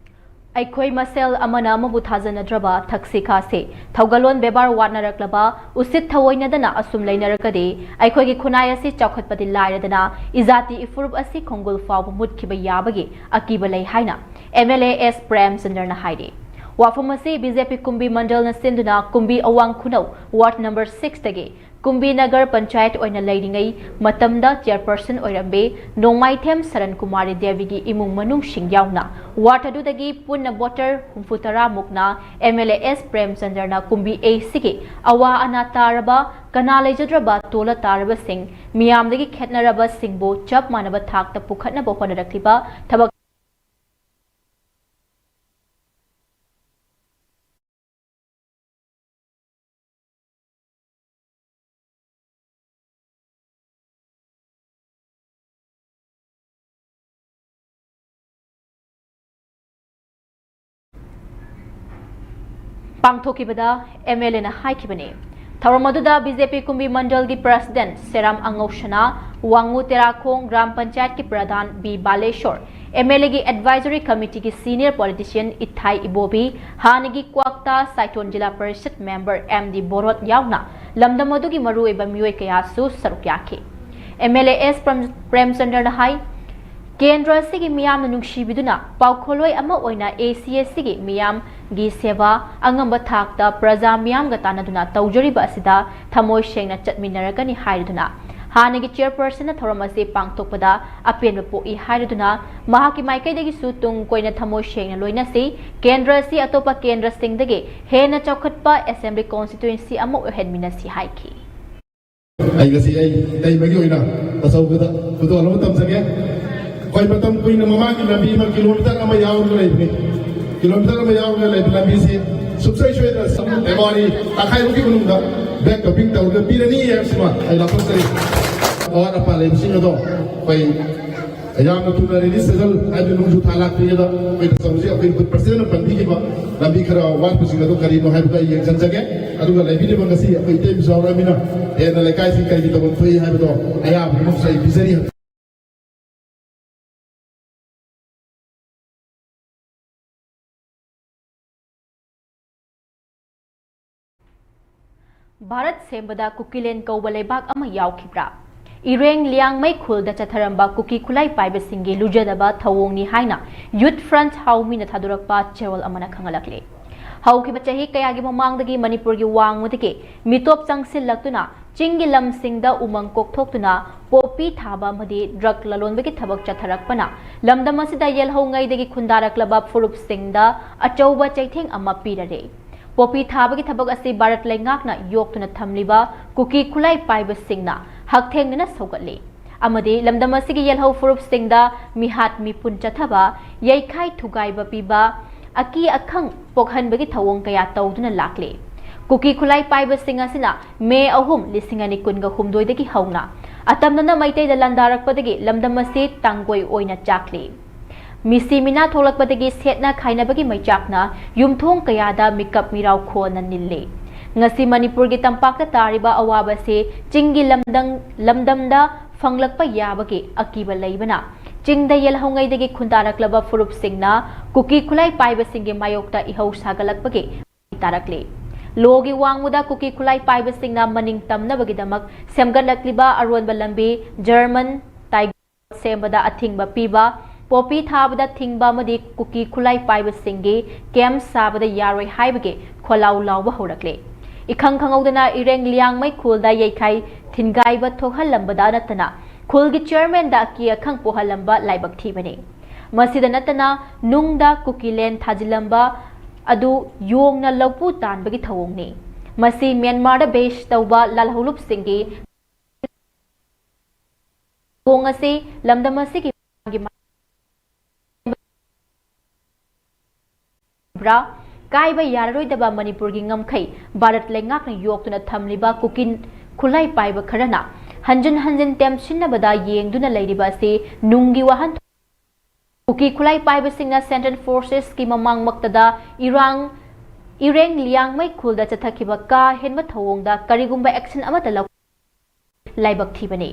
ꯑꯩꯈꯣꯏ ꯃꯁꯦꯜ ꯑꯃꯅ ꯑꯃꯕꯨ ꯊꯥꯖꯅꯗ꯭ꯔꯕ ꯊꯛꯁꯤ ꯈꯥꯁꯤ, ꯊꯧꯒꯜꯂꯣꯟ ꯕꯦꯕꯥꯔ ꯋꯥꯠꯅꯔꯛꯂꯕ, ꯎꯁꯤꯠ ꯊꯑꯣꯏꯅꯗꯅ ꯑꯁꯨꯝ ꯂꯩꯅꯔꯒꯗꯤ ꯑꯩꯈꯣꯏꯒꯤ ꯈꯨꯟꯅꯥꯏ ꯑꯁꯤ ꯆꯥꯎꯈꯠꯄꯗꯤ ꯂꯥꯏꯔꯗꯅ ꯏꯖꯥꯇꯤ ꯏꯐꯨꯔꯨꯞ ꯑꯁꯤ ꯈꯣꯡꯒꯨꯜ ꯐꯥꯎꯕ ꯃꯨꯠꯈꯤꯕ ꯌꯥꯕꯒꯤ ꯑꯀꯤꯕ ꯂꯩ ꯍꯥꯏꯅ ꯑꯦꯝ ꯑꯦꯜ ꯑꯦ ꯑꯦꯁ ꯄ꯭ꯔꯦꯝꯆꯟꯗ꯭ꯔꯅ ꯍꯥꯏꯔꯤ꯫ ꯋꯥꯐꯝ ꯑꯁꯤ ꯕꯤ ꯖꯦ ꯄꯤ ꯀꯨꯝꯕꯤ ꯃꯟꯗꯜꯅ ꯁꯤꯟꯗꯨꯅ ꯀꯨꯝꯕꯤ ꯑꯋꯥꯡ ꯈꯨꯅꯧ ward number six ꯇꯒꯤ ꯀꯨꯝꯕꯤ ꯅꯒꯔ ꯄꯟꯆꯥꯌꯠ ꯑꯣꯏꯅ ꯂꯩꯔꯤꯉꯩ ꯃꯇꯝꯗ chairperson ꯑꯣꯏꯔꯝꯕꯤ ꯅꯣꯡꯃꯥꯏꯊꯦꯝ ꯁꯔꯟ ꯀꯨꯃꯥꯔꯤ ꯗꯦꯕꯤꯒꯤ ꯏꯃꯨꯡ ꯃꯅꯨꯡꯁꯤꯡ ꯌꯥꯎꯅ ward ꯑꯗꯨꯗꯒꯤ ꯄꯨꯟꯅ voter ꯍꯨꯝꯐꯨ ꯇꯔꯥ ꯃꯨꯛꯅ ꯑꯦꯝ ꯑꯦꯜ ꯑꯦ ꯑꯦꯁ ꯄ꯭ꯔꯦꯝꯆꯟꯗ꯭ꯔꯅ ꯀꯨꯝꯕꯤ ꯑꯦ ꯁꯤꯒꯤ ꯑꯋꯥ ꯑꯅꯥ ꯇꯥꯔꯕ, ꯀꯅꯥ ꯂꯩꯖꯗ꯭ꯔꯕ ꯇꯣꯜꯂ ꯇꯥꯔꯕꯁꯤꯡ, ꯃꯤꯌꯥꯝꯗꯒꯤ ꯈꯦꯠꯅꯔꯕꯁꯤꯡꯕꯨ ꯆꯞ ꯃꯥꯟꯅꯕ ꯊꯥꯛꯇ ꯄꯨꯈꯠꯅꯕ ꯍꯣꯠꯅꯔꯛꯂꯤꯕ ꯊꯕꯛ ꯄꯥꯡꯊꯣꯛꯈꯤꯕꯗ ꯑꯦꯝ ꯑꯦꯜ ꯑꯦꯅ ꯍꯥꯏꯈꯤꯕꯅꯤ꯫ ꯊꯧꯔꯝ ꯑꯗꯨꯗ ꯕꯤ ꯖꯦ ꯄꯤ ꯀꯨꯝꯕꯤ ꯃꯟꯗꯜꯒꯤ president ꯁꯦꯔꯥꯝ ꯑꯉꯧꯁꯅꯥ, ꯋꯥꯡꯉꯨ ꯇꯦꯔꯥꯈꯣꯡ ꯒ꯭ꯔꯥꯝ ꯄꯟꯆꯥꯌꯠꯀꯤ pradhan B Baleshwar, M L ꯑꯦꯒꯤ advisory committeeꯒꯤ senior politician ꯏꯊꯥꯏ ꯏꯕꯣꯕꯤ, ꯍꯥꯟꯅꯒꯤ Kwakta Saithon zila parishad member M D Borot ꯌꯥꯎꯅ ꯂꯝꯗꯝ ꯑꯗꯨꯒꯤ ꯃꯔꯨꯑꯣꯏꯕ ꯃꯤꯑꯣꯏ ꯀꯌꯥꯁꯨ ꯁꯔꯨꯛ ꯌꯥꯈꯤ꯫ M L A S Prem-, ꯄ꯭ꯔꯦꯝꯆꯟꯗ꯭ꯔꯅ ꯍꯥꯏ, ꯀꯦꯟꯗ꯭ꯔ ꯑꯁꯤꯒꯤ ꯃꯤꯌꯥꯝꯅ ꯅꯨꯡꯁꯤꯕꯤꯗꯨꯅ ꯄꯥꯎꯈꯣꯜꯂꯣꯏ ꯑꯃ ꯑꯣꯏꯅ ꯑꯦ ꯁꯤ ꯑꯦꯁ ꯁꯤꯒꯤ ꯃꯤꯌꯥꯝꯒꯤ ꯁꯦꯕꯥ ꯑꯉꯝꯕ ꯊꯥꯛꯇ ꯄ꯭ꯔꯖꯥ ꯃꯤꯌꯥꯝꯒ ꯇꯥꯟꯅꯗꯨꯅ ꯇꯧꯖꯔꯤꯕ ꯑꯁꯤꯗ ꯊꯃꯣꯏ ꯁꯦꯡꯅ ꯆꯠꯃꯤꯟꯅꯔꯒꯅꯤ ꯍꯥꯏꯔꯗꯨꯅ ꯍꯥꯟꯅꯒꯤ chairpersonꯅ ꯊꯧꯔꯝ ꯑꯁꯤ ꯄꯥꯡꯊꯣꯛꯄꯗ ꯑꯄꯦꯟꯕ ꯄꯣꯛꯏ ꯍꯥꯏꯔꯗꯨꯅ ꯃꯍꯥꯛꯀꯤ ꯃꯥꯏꯀꯩꯗꯒꯤꯁꯨ ꯇꯨꯡ ꯀꯣꯏꯅ ꯊꯃꯣꯏ ꯁꯦꯡꯅ ꯂꯣꯏꯅꯁꯤ, ꯀꯦꯟꯗ꯭ꯔ ꯑꯁꯤ ꯑꯇꯣꯞꯄ ꯀꯦꯟꯗ꯭ꯔꯁꯤꯡꯗꯒꯤ ꯍꯦꯟꯅ ꯆꯥꯎꯈꯠꯄ assembly constituency ꯑꯃ ꯑꯣꯏꯍꯟꯃꯤꯟꯅꯁꯤ ꯍꯥꯏꯈꯤ꯫ ꯑꯩ ꯉꯁꯤ ꯑꯩ ꯏꯇꯩꯃꯒꯤ ꯑꯣꯏꯅ ꯑꯆꯧꯕꯗ ꯈꯨꯗꯣꯜ ꯑꯃ ꯇꯝꯖꯒꯦ꯫ ꯑꯩꯈꯣꯏ ꯃꯇꯝ ꯀꯨꯏꯅ ꯃꯃꯥꯡꯒꯤ ꯂꯝꯕꯤ ꯑꯃ ꯀꯤꯂꯣꯃꯤꯇꯔ ꯑꯃ ꯌꯥꯎꯔꯒ ꯂꯩꯕꯅꯤ꯫ ꯀꯤꯂꯣꯃꯤꯇꯔ ꯑꯃ ꯌꯥꯎꯔꯒ ꯂꯩꯕ ꯂꯝꯕꯤꯁꯤ ꯁꯨꯡꯁꯣꯏ ꯁꯣꯏꯗꯅ ꯁꯝ ꯐꯦꯕ꯭ꯔꯨꯋꯥꯔꯤ ꯇꯪꯈꯥꯏꯃꯨꯛꯀꯤ ꯃꯅꯨꯡꯗ ꯕ꯭ꯂꯦꯛ ꯇꯣꯞꯄꯤꯡ ꯇꯧꯔꯒ ꯄꯤꯔꯅꯤ ꯍꯥꯏꯕꯁꯤꯃ ꯑꯩ ꯂꯥꯎꯊꯣꯛꯆꯔꯤ꯫ ꯑꯋꯥꯠ ꯑꯄꯥ ꯂꯩꯕꯁꯤꯡ ꯑꯗꯣ ꯑꯩꯈꯣꯏ ꯌꯥꯝꯅ ꯊꯨꯅ ꯔꯦꯅꯤ ꯁꯤꯖꯟ ꯍꯥꯏꯕꯗꯤ ꯅꯣꯡꯖꯨ ꯊꯥ ꯂꯥꯛꯇ꯭ꯔꯤꯉꯩꯗ ꯑꯩꯈꯣꯏ ꯇꯧꯖꯩ꯫ ꯑꯩꯈꯣꯏ ꯄ꯭ꯔꯁꯤꯗꯦꯟꯅ ꯄꯟꯕꯤꯈꯤꯕ ꯂꯝꯕꯤ ꯈꯔ ꯋꯥꯠꯄꯁꯤꯡ ꯑꯗꯨ ꯀꯔꯤꯅꯣ ꯍꯥꯏꯕꯗꯨ ꯑꯩ ꯌꯦꯡꯁꯤꯟꯖꯒꯦ꯫ ꯑꯗꯨꯒ ꯂꯩꯕꯤꯔꯤꯕ ꯉꯁꯤ ꯑꯩꯈꯣꯏ ꯏꯇꯩ ꯏꯆꯥ ꯌꯥꯎꯔꯃꯤꯅ ꯍꯦꯟꯅ ꯂꯩꯀꯥꯏꯁꯤꯡ ꯀꯔꯤꯒꯤ ꯇꯧꯐꯝ ꯊꯣꯛꯏ ꯍꯥꯏꯕꯗꯣ ꯑꯌꯥꯕ ꯄꯨꯝꯅꯃꯛꯁꯨ ꯑꯩ ꯄꯤꯖꯔꯤ꯫ ꯚꯥꯔꯠ ꯁꯦꯝꯕꯗ ꯀꯨꯀꯤꯂꯦꯟ ꯀꯧꯕ ꯂꯩꯕꯥꯛ ꯑꯃ ꯌꯥꯎꯈꯤꯕ꯭ꯔꯥ? ꯏꯔꯦꯡ ꯂꯤꯌꯥꯡꯃꯩ ꯈꯨꯜꯗ ꯆꯠꯊꯔꯝꯕ ꯀꯨꯀꯤ ꯈꯨꯠꯂꯥꯏ ꯄꯥꯏꯕꯁꯤꯡꯒꯤ ꯂꯨꯖꯗꯕ ꯊꯧꯑꯣꯡꯅꯤ ꯍꯥꯏꯅ ꯌꯨꯠ ꯐ꯭ꯔꯟꯠ ꯍꯥꯎꯃꯤꯅ ꯊꯥꯗꯣꯔꯛꯄ ꯆꯦꯔꯣꯜ ꯑꯃꯅ ꯈꯪꯍꯜꯂꯛꯂꯤ꯫ ꯍꯧꯈꯤꯕ ꯆꯍꯤ ꯀꯌꯥꯒꯤ ꯃꯃꯥꯡꯗꯒꯤ ꯃꯅꯤꯄꯨꯔꯒꯤ ꯋꯥꯡꯃꯗꯒꯤ ꯃꯤꯇꯣꯞ ꯆꯪꯁꯤꯜꯂꯛꯇꯨꯅ ꯆꯤꯡꯒꯤ ꯂꯝꯁꯤꯡꯗ ꯎꯃꯪ ꯀꯣꯛꯊꯣꯛꯇꯨꯅ ꯄꯣꯄꯤ ꯊꯥꯕ ꯑꯃꯗꯤ ꯗ꯭ꯔꯒ ꯂꯂꯣꯟꯕꯒꯤ ꯊꯕꯛ ꯆꯠꯊꯔꯛꯄꯅ ꯂꯝꯗꯝ ꯑꯁꯤꯗ ꯌꯦꯜꯍꯧꯉꯩꯗꯒꯤ ꯈꯨꯟꯗꯥꯔꯛꯂꯕ ꯐꯨꯔꯨꯞꯁꯤꯡꯗ ꯑꯆꯧꯕ ꯆꯩꯊꯦꯡ ꯑꯃ ꯄꯤꯔꯔꯦ꯫ ꯄꯣꯄꯤ ꯊꯥꯕꯒꯤ ꯊꯕꯛ ꯑꯁꯤ ꯚꯥꯔꯠ ꯂꯩꯉꯥꯛꯅ ꯌꯣꯛꯇꯨꯅ ꯊꯝꯂꯤꯕ ꯀꯨꯀꯤ ꯈꯨꯠꯂꯥꯏ ꯄꯥꯏꯕꯁꯤꯡꯅ ꯍꯛꯊꯦꯡꯅꯅ ꯁꯧꯒꯠꯂꯤ ꯑꯃꯗꯤ ꯂꯝꯗꯝ ꯑꯁꯤꯒꯤ ꯌꯦꯜꯍꯧ ꯐꯨꯔꯨꯞꯁꯤꯡꯗ ꯃꯤꯍꯥꯠ ꯃꯤꯄꯨꯟ ꯆꯠꯊꯕ, ꯌꯩꯈꯥꯏ ꯊꯨꯒꯥꯏꯕ ꯄꯤꯕ, ꯑꯀꯤ ꯑꯈꯪ ꯄꯣꯛꯍꯟꯕꯒꯤ ꯊꯧꯑꯣꯡ ꯀꯌꯥ ꯇꯧꯗꯨꯅ ꯂꯥꯛꯂꯤ꯫ ꯀꯨꯀꯤ ꯈꯨꯠꯂꯥꯏ ꯄꯥꯏꯕꯁꯤꯡ ꯑꯁꯤꯅ ꯃꯦ ꯑꯍꯨꯝ, ꯂꯤꯁꯤꯡ ꯑꯅꯤ ꯀꯨꯟꯒ ꯍꯨꯝꯗꯣꯏꯗꯒꯤ ꯍꯧꯅ ꯑꯇꯝꯅꯅ ꯃꯩꯇꯩꯗ ꯂꯥꯟꯗꯥꯔꯛꯄꯗꯒꯤ ꯂꯝꯗꯝ ꯑꯁꯤ ꯇꯥꯡꯒꯣꯏ ꯑꯣꯏꯅ ꯆꯥꯛꯂꯤ꯫ ꯃꯤꯁꯤ ꯃꯤꯅꯥ ꯊꯣꯛꯂꯛꯄꯗꯒꯤ ꯁꯦꯠꯅ ꯈꯥꯏꯅꯕꯒꯤ ꯃꯩꯆꯥꯛꯅ ꯌꯨꯝꯊꯣꯡ ꯀꯌꯥꯗ ꯃꯤꯀꯞ ꯃꯤꯔꯥꯎ ꯈꯣꯟꯅ ꯅꯤꯜꯂꯤ꯫ ꯉꯁꯤ ꯃꯅꯤꯄꯨꯔꯒꯤ ꯇꯝꯄꯥꯛꯇ ꯇꯥꯔꯤꯕ ꯑꯋꯥꯕꯁꯤ ꯆꯤꯡꯒꯤ ꯂꯝꯗꯝ, ꯂꯝꯗꯝꯗ ꯐꯪꯂꯛꯄ ꯌꯥꯕꯒꯤ ꯑꯀꯤꯕ ꯂꯩꯕꯅ ꯆꯤꯡꯗ ꯌꯦꯜꯍꯧꯉꯩꯗꯒꯤ ꯈꯨꯟꯗꯥꯔꯛꯂꯕ ꯐꯨꯔꯨꯞꯁꯤꯡꯅ ꯀꯨꯀꯤ ꯈꯨꯠꯂꯥꯏ ꯄꯥꯏꯕꯁꯤꯡꯒꯤ ꯃꯥꯌꯣꯛꯇ ꯏꯍꯧ ꯁꯥꯒꯠꯂꯛꯄꯒꯤ ꯇꯥꯔꯛꯂꯤ꯫ ꯂꯣꯒꯤ ꯋꯥꯡꯃꯗ ꯀꯨꯀꯤ ꯈꯨꯠꯂꯥꯏ ꯄꯥꯏꯕꯁꯤꯡꯅ ꯃꯅꯤꯡ ꯇꯝꯅꯕꯒꯤꯗꯃꯛ ꯁꯦꯝꯒꯠꯂꯛꯂꯤꯕ ꯑꯔꯣꯟꯕ ꯂꯝꯕꯤ ꯖꯔꯃꯟ ꯇꯥꯏꯒꯔ ꯁꯦꯝꯕꯗ ꯑꯊꯤꯡꯕ ꯄꯤꯕ, ꯄꯣꯄꯤ ꯊꯥꯕꯗ ꯊꯤꯡꯕ ꯑꯃꯗꯤ ꯀꯨꯀꯤ ꯈꯨꯠꯂꯥꯏ ꯄꯥꯏꯕꯁꯤꯡꯒꯤ ꯀꯦꯝꯞ ꯁꯥꯕꯗ ꯌꯥꯔꯣꯏ ꯍꯥꯏꯕꯒꯤ ꯈꯣꯜꯂꯥꯎ ꯂꯥꯎꯕ ꯍꯧꯔꯛꯂꯦ꯫ ꯏꯈꯪ ꯈꯪꯍꯧꯗꯅ ꯏꯔꯦꯡ ꯂꯤꯌꯥꯡꯃꯩ ꯈꯨꯜꯗ ꯌꯩꯈꯥꯏ ꯊꯤꯟꯒꯥꯏꯕ ꯊꯣꯛꯍꯜꯂꯝꯕꯗ ꯅꯠꯇꯅ ꯈꯨꯜꯒꯤ ꯆꯤꯌꯔꯃꯦꯟꯗ ꯑꯀꯤ ꯑꯈꯪ ꯄꯣꯛꯍꯜꯂꯝꯕ ꯂꯥꯏꯕꯛ ꯊꯤꯕꯅꯤ꯫ ꯃꯁꯤꯗ ꯅꯠꯇꯅ ꯅꯨꯡꯗ ꯀꯨꯀꯤꯂꯦꯟ ꯊꯥꯖꯤꯜꯂꯝꯕ ꯑꯗꯨ ꯌꯣꯡꯅ ꯂꯧꯄꯨ ꯇꯥꯟꯕꯒꯤ ꯊꯧꯑꯣꯡꯅꯤ꯫ ꯃꯁꯤ ꯃ꯭ꯌꯥꯟꯃꯥꯔꯗ ꯕꯦꯁ ꯇꯧꯕ ꯂꯥꯜꯍꯧꯂꯨꯞꯁꯤꯡꯒꯤ ꯊꯧꯑꯣꯡ ꯑꯁꯤ ꯂꯝꯗꯝ ꯑꯁꯤꯒꯤ ꯕ꯭ꯔꯥ? ꯀꯥꯏꯕ ꯌꯥꯔꯔꯣꯏꯗꯕ ꯃꯅꯤꯄꯨꯔꯒꯤ ꯉꯝꯈꯩ ꯚꯥꯔꯠ ꯂꯩꯉꯥꯛꯅ ꯌꯣꯛꯇꯨꯅ ꯊꯝꯂꯤꯕ ꯀꯨꯀꯤ ꯈꯨꯠꯂꯥꯏ ꯄꯥꯏꯕ ꯈꯔꯅ ꯍꯟꯖꯤꯟ ꯍꯟꯖꯤꯟ ꯇꯦꯝꯁꯤꯟꯅꯕꯗ ꯌꯦꯡꯗꯨꯅ ꯂꯩꯔꯤꯕ ꯑꯁꯤ ꯅꯨꯡꯒꯤ ꯋꯥꯍꯟꯊꯣꯛ꯫ ꯀꯨꯀꯤ ꯈꯨꯠꯂꯥꯏ ꯄꯥꯏꯕꯁꯤꯡꯅ ꯁꯦꯟꯇ꯭ꯔꯦꯜ ꯐꯣꯔꯁꯦꯁꯀꯤ ꯃꯃꯥꯡꯃꯛꯇꯗ ꯏꯔꯥꯡ, ꯏꯔꯦꯡ ꯂꯤꯌꯥꯡꯃꯩ ꯈꯨꯜꯗ ꯆꯠꯊꯈꯤꯕ ꯀꯥ ꯍꯦꯟꯕ ꯊꯧꯑꯣꯡꯗ ꯀꯔꯤꯒꯨꯝꯕ ꯑꯦꯛꯁꯟ ꯑꯃꯠꯇ ꯂꯧ-, ꯂꯥꯏꯕꯛ ꯊꯤꯕꯅꯤ꯫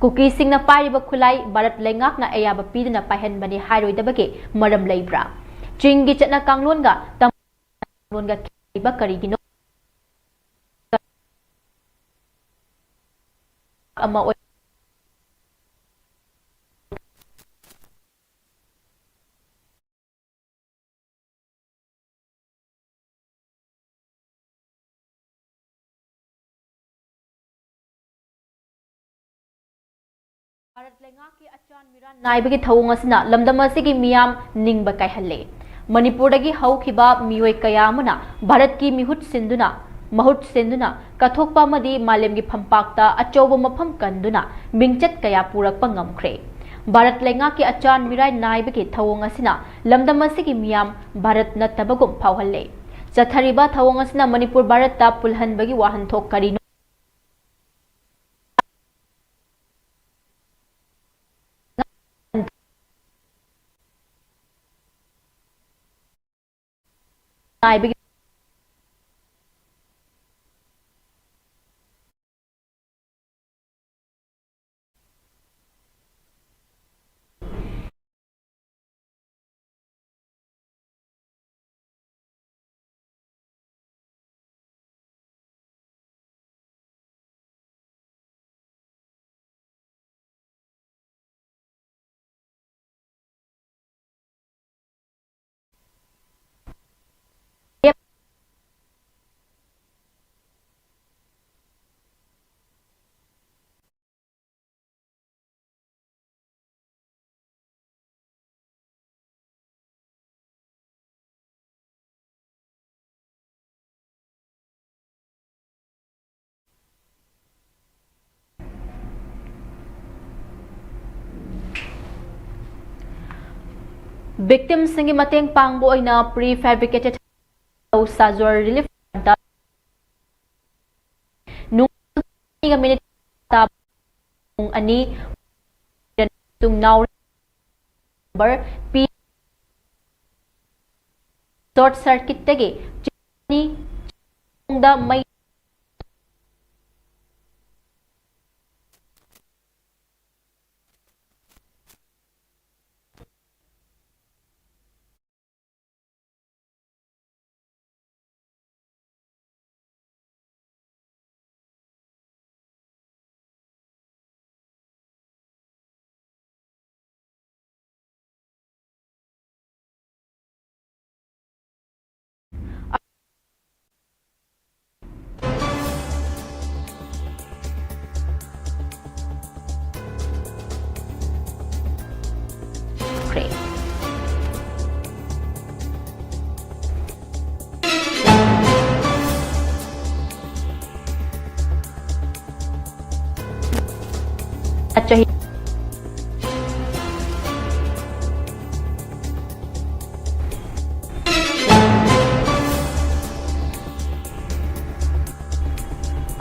ꯀꯨꯀꯤꯁꯤꯡꯅ ꯄꯥꯏꯔꯤꯕ ꯈꯨꯠꯂꯥꯏ ꯚꯥꯔꯠ ꯂꯩꯉꯥꯛꯅ ꯑꯌꯥꯕ ꯄꯤꯗꯨꯅ ꯄꯥꯏꯍꯟꯕꯅꯤ ꯍꯥꯏꯔꯣꯏꯗꯕꯒꯤ ꯃꯔꯝ ꯂꯩꯕ꯭ꯔꯥ? ꯆꯤꯡꯒꯤ ꯆꯠꯅ ꯀꯥꯡꯂꯣꯟꯒ ꯇꯝ-, ꯀꯥꯡꯂꯣꯟꯒ ꯈꯦꯠꯅꯔꯤꯕ ꯀꯔꯤꯒꯤꯅꯣ? ꯑꯃ ꯑꯣꯏ-, ꯚꯥꯔꯠ ꯂꯩꯉꯥꯛꯀꯤ ꯑꯆꯥꯟ ꯃꯤꯔꯥꯟ ꯅꯥꯏꯕꯒꯤ ꯊꯧꯑꯣꯡ ꯑꯁꯤꯅ ꯂꯝꯗꯝ ꯑꯁꯤꯒꯤ ꯃꯤꯌꯥꯝ ꯅꯤꯡꯕ ꯀꯥꯏꯍꯜꯂꯦ꯫ ꯃꯅꯤꯄꯨꯔꯗꯒꯤ ꯍꯧꯈꯤꯕ ꯃꯤꯑꯣꯏ ꯀꯌꯥ ꯑꯃꯅ ꯚꯥꯔꯠꯀꯤ ꯃꯤꯍꯨꯠ ꯁꯤꯟꯗꯨꯅ, ꯃꯍꯨꯠ ꯁꯤꯟꯗꯨꯅ ꯀꯠꯊꯣꯛꯄ ꯑꯃꯗꯤ ꯃꯥꯂꯦꯝꯒꯤ ꯐꯝꯄꯥꯛꯇ ꯑꯆꯧꯕ ꯃꯐꯝ ꯀꯟꯗꯨꯅ ꯃꯤꯡꯆꯠ ꯀꯌꯥ ꯄꯨꯔꯛꯄ ꯉꯝꯈ꯭ꯔꯦ꯫ ꯚꯥꯔꯠ ꯂꯩꯉꯥꯛꯀꯤ ꯑꯆꯥꯟ ꯃꯤꯔꯥꯏ ꯅꯥꯏꯕꯒꯤ ꯊꯧꯑꯣꯡ ꯑꯁꯤꯅ ꯂꯝꯗꯝ ꯑꯁꯤꯒꯤ ꯃꯤꯌꯥꯝ ꯚꯥꯔꯠ ꯅꯠꯇꯕꯒꯨꯝ ꯐꯥꯎꯍꯜꯂꯦ꯫ ꯆꯠꯊꯔꯤꯕ ꯊꯧꯑꯣꯡ ꯑꯁꯤꯅ ꯃꯅꯤꯄꯨꯔ ꯚꯥꯔꯠꯇ ꯄꯨꯜꯍꯟꯕꯒꯤ ꯋꯥꯍꯟꯊꯣꯛ ꯀꯔꯤꯅꯣ? ꯅꯥꯏꯕꯒꯤ Victimꯁꯤꯡꯒꯤ ꯃꯇꯦꯡ ꯄꯥꯡꯕ ꯑꯣꯏꯅ prefabricated ꯁꯥꯖꯣꯔ relief camp ꯅꯨꯡ ꯃꯤꯅꯤꯠ ꯄꯨꯡ ꯑꯅꯤ ꯇꯨꯡꯅꯥꯎ number P short circuitꯇꯒꯤ ꯃꯩ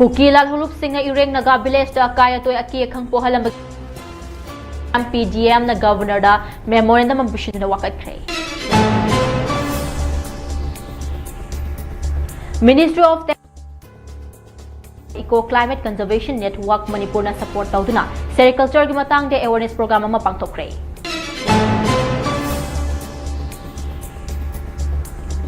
ꯀꯨꯀꯤ ꯂꯥꯜꯍꯧꯂꯨꯞꯁꯤꯡꯅ ꯏꯔꯦꯡ ꯅꯥꯒꯥ ꯚꯤꯂꯦꯖꯇ ꯑꯀꯥꯏ ꯑꯇꯣꯏ ꯑꯀꯤ ꯑꯈꯪ ꯄꯣꯛꯍꯜꯂꯝꯕ ꯄꯤ ꯗꯤ ꯑꯦꯝꯅ ꯒꯕꯔꯅꯔꯗ ꯃꯦꯃꯣꯔꯦꯟꯗꯝ ꯑꯃ ꯄꯤꯁꯤꯟꯗꯨꯅ ꯋꯥꯀꯠꯈ꯭ꯔꯦ꯫ Ministry of Eco Climate Conservation Network ꯃꯅꯤꯄꯨꯔꯅ support ꯇꯧꯗꯨꯅ sericultureꯒꯤ ꯃꯇꯥꯡꯗ awareness program ꯑꯃ ꯄꯥꯡꯊꯣꯛꯈ꯭ꯔꯦ꯫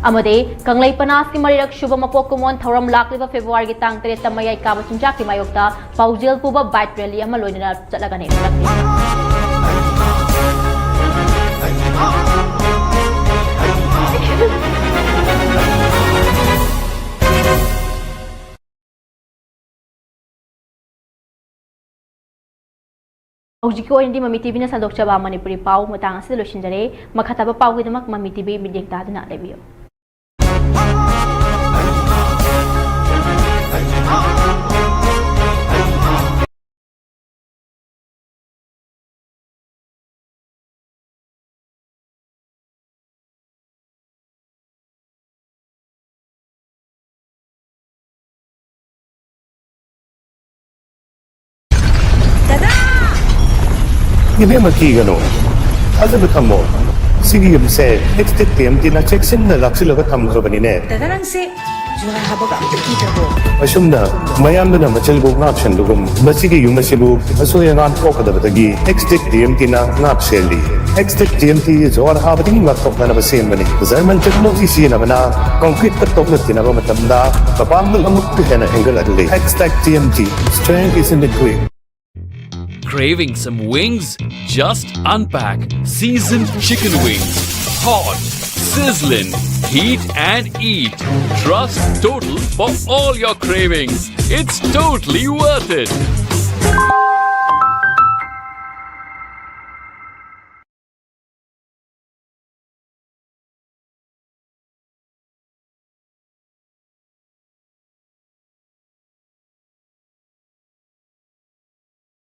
ꯑꯃꯗꯤ ꯀꯪꯂꯩ ꯄꯅꯥꯁꯀꯤ ꯃꯔꯤꯔꯛ ꯁꯨꯕ ꯃꯄꯣꯛ ꯀꯨꯝꯑꯣꯟ ꯊꯧꯔꯝ ꯂꯥꯛꯂꯤꯕ Februaryꯒꯤ ꯇꯥꯡ ꯇꯔꯦꯠꯇ ꯃꯌꯥꯏ ꯀꯥꯕ ꯆꯤꯟꯖꯥꯛꯀꯤ ꯃꯥꯌꯣꯛꯇ ꯄꯥꯎꯖꯦꯜ ꯄꯨꯕ bike rally ꯑꯃ ꯂꯣꯏꯅꯅ ꯆꯠꯂꯒꯅꯤ꯫ ꯍꯧꯖꯤꯛꯀꯤ ꯑꯣꯏꯅꯗꯤ ꯃꯃꯤ ꯇꯤꯚꯤꯅ ꯁꯟꯗꯣꯛꯆꯕ ꯃꯅꯤꯄꯨꯔꯤ ꯄꯥꯎ ꯃꯇꯥꯡ ꯑꯁꯤꯗ ꯂꯣꯏꯁꯤꯟꯖꯔꯦ꯫ ꯃꯈꯥ ꯇꯥꯕ ꯄꯥꯎꯒꯤꯗꯃꯛ ꯃꯃꯤ ꯇꯤꯚꯤ ꯃꯤꯠꯌꯦꯡ ꯇꯥꯗꯨꯅ ꯂꯩꯕꯤꯌꯨ꯫ ꯏꯕꯦꯝꯃ, ꯀꯤꯒꯅꯨ, ꯊꯥꯖꯕ ꯊꯝꯃꯣ꯫ ꯁꯤꯒꯤ ꯌꯨꯝꯁꯦ ꯑꯦꯛꯁꯇꯦꯛ ꯇꯤ ꯑꯦꯝ ꯇꯤꯅ ꯆꯦꯛꯁꯤꯟꯅ ꯂꯥꯛꯁꯤꯜꯂꯒ ꯊꯝꯈ꯭ꯔꯕꯅꯤꯅꯦ꯫ ꯗꯥꯗꯥ, ꯅꯪꯁꯦ ꯖꯨꯍꯥꯔ ꯍꯥꯕꯒ ꯑꯝꯇ ꯀꯤꯗ꯭ꯔꯕꯣ? ꯑꯁꯨꯝꯅ ꯃꯌꯥꯝꯗꯨꯅ ꯃꯆꯤꯜꯕꯨ ꯉꯥꯛ ꯁꯦꯟꯕꯒꯨꯝ, ꯃꯁꯤꯒꯤ ꯌꯨꯝ ꯑꯁꯤꯕꯨ ꯑꯁꯣꯏ ꯑꯉꯥꯝ ꯊꯣꯛꯀꯗꯕꯗꯒꯤ ꯑꯦꯛꯁꯇꯦꯛ ꯇꯤ ꯑꯦꯝ ꯇꯤꯅ ꯉꯥꯛ ꯁꯦꯜꯂꯤ꯫ ꯑꯦꯛꯁꯇꯦꯛ ꯇꯤ ꯑꯦꯝ ꯇꯤ ꯖꯨꯍꯥꯔ ꯍꯥꯕꯗꯒꯤ ꯉꯥꯛꯊꯣꯛꯅꯅꯕ ꯁꯦꯝꯕꯅꯤ꯫ ꯖꯔꯃꯟ ꯇꯦꯛꯅꯣꯂꯣꯖꯤ ꯁꯤꯖꯤꯟꯅꯕꯅ ꯀꯪꯀ꯭ꯔꯤꯠꯇ ꯇꯣꯛꯅ ꯊꯤꯅꯕ ꯃꯇꯝꯗ ꯃꯄꯥꯡꯒꯜ ꯑꯃꯨꯛꯀ ꯍꯦꯟꯅ ꯍꯦꯟꯒꯠꯍꯜꯂꯤ꯫ Xtech T M T, strength is in the grip. Craving some wings? Just unpack seasoned chicken wings. Hot, sizzling, heat and eat. Trust Total for all your cravings. It's totally worth it.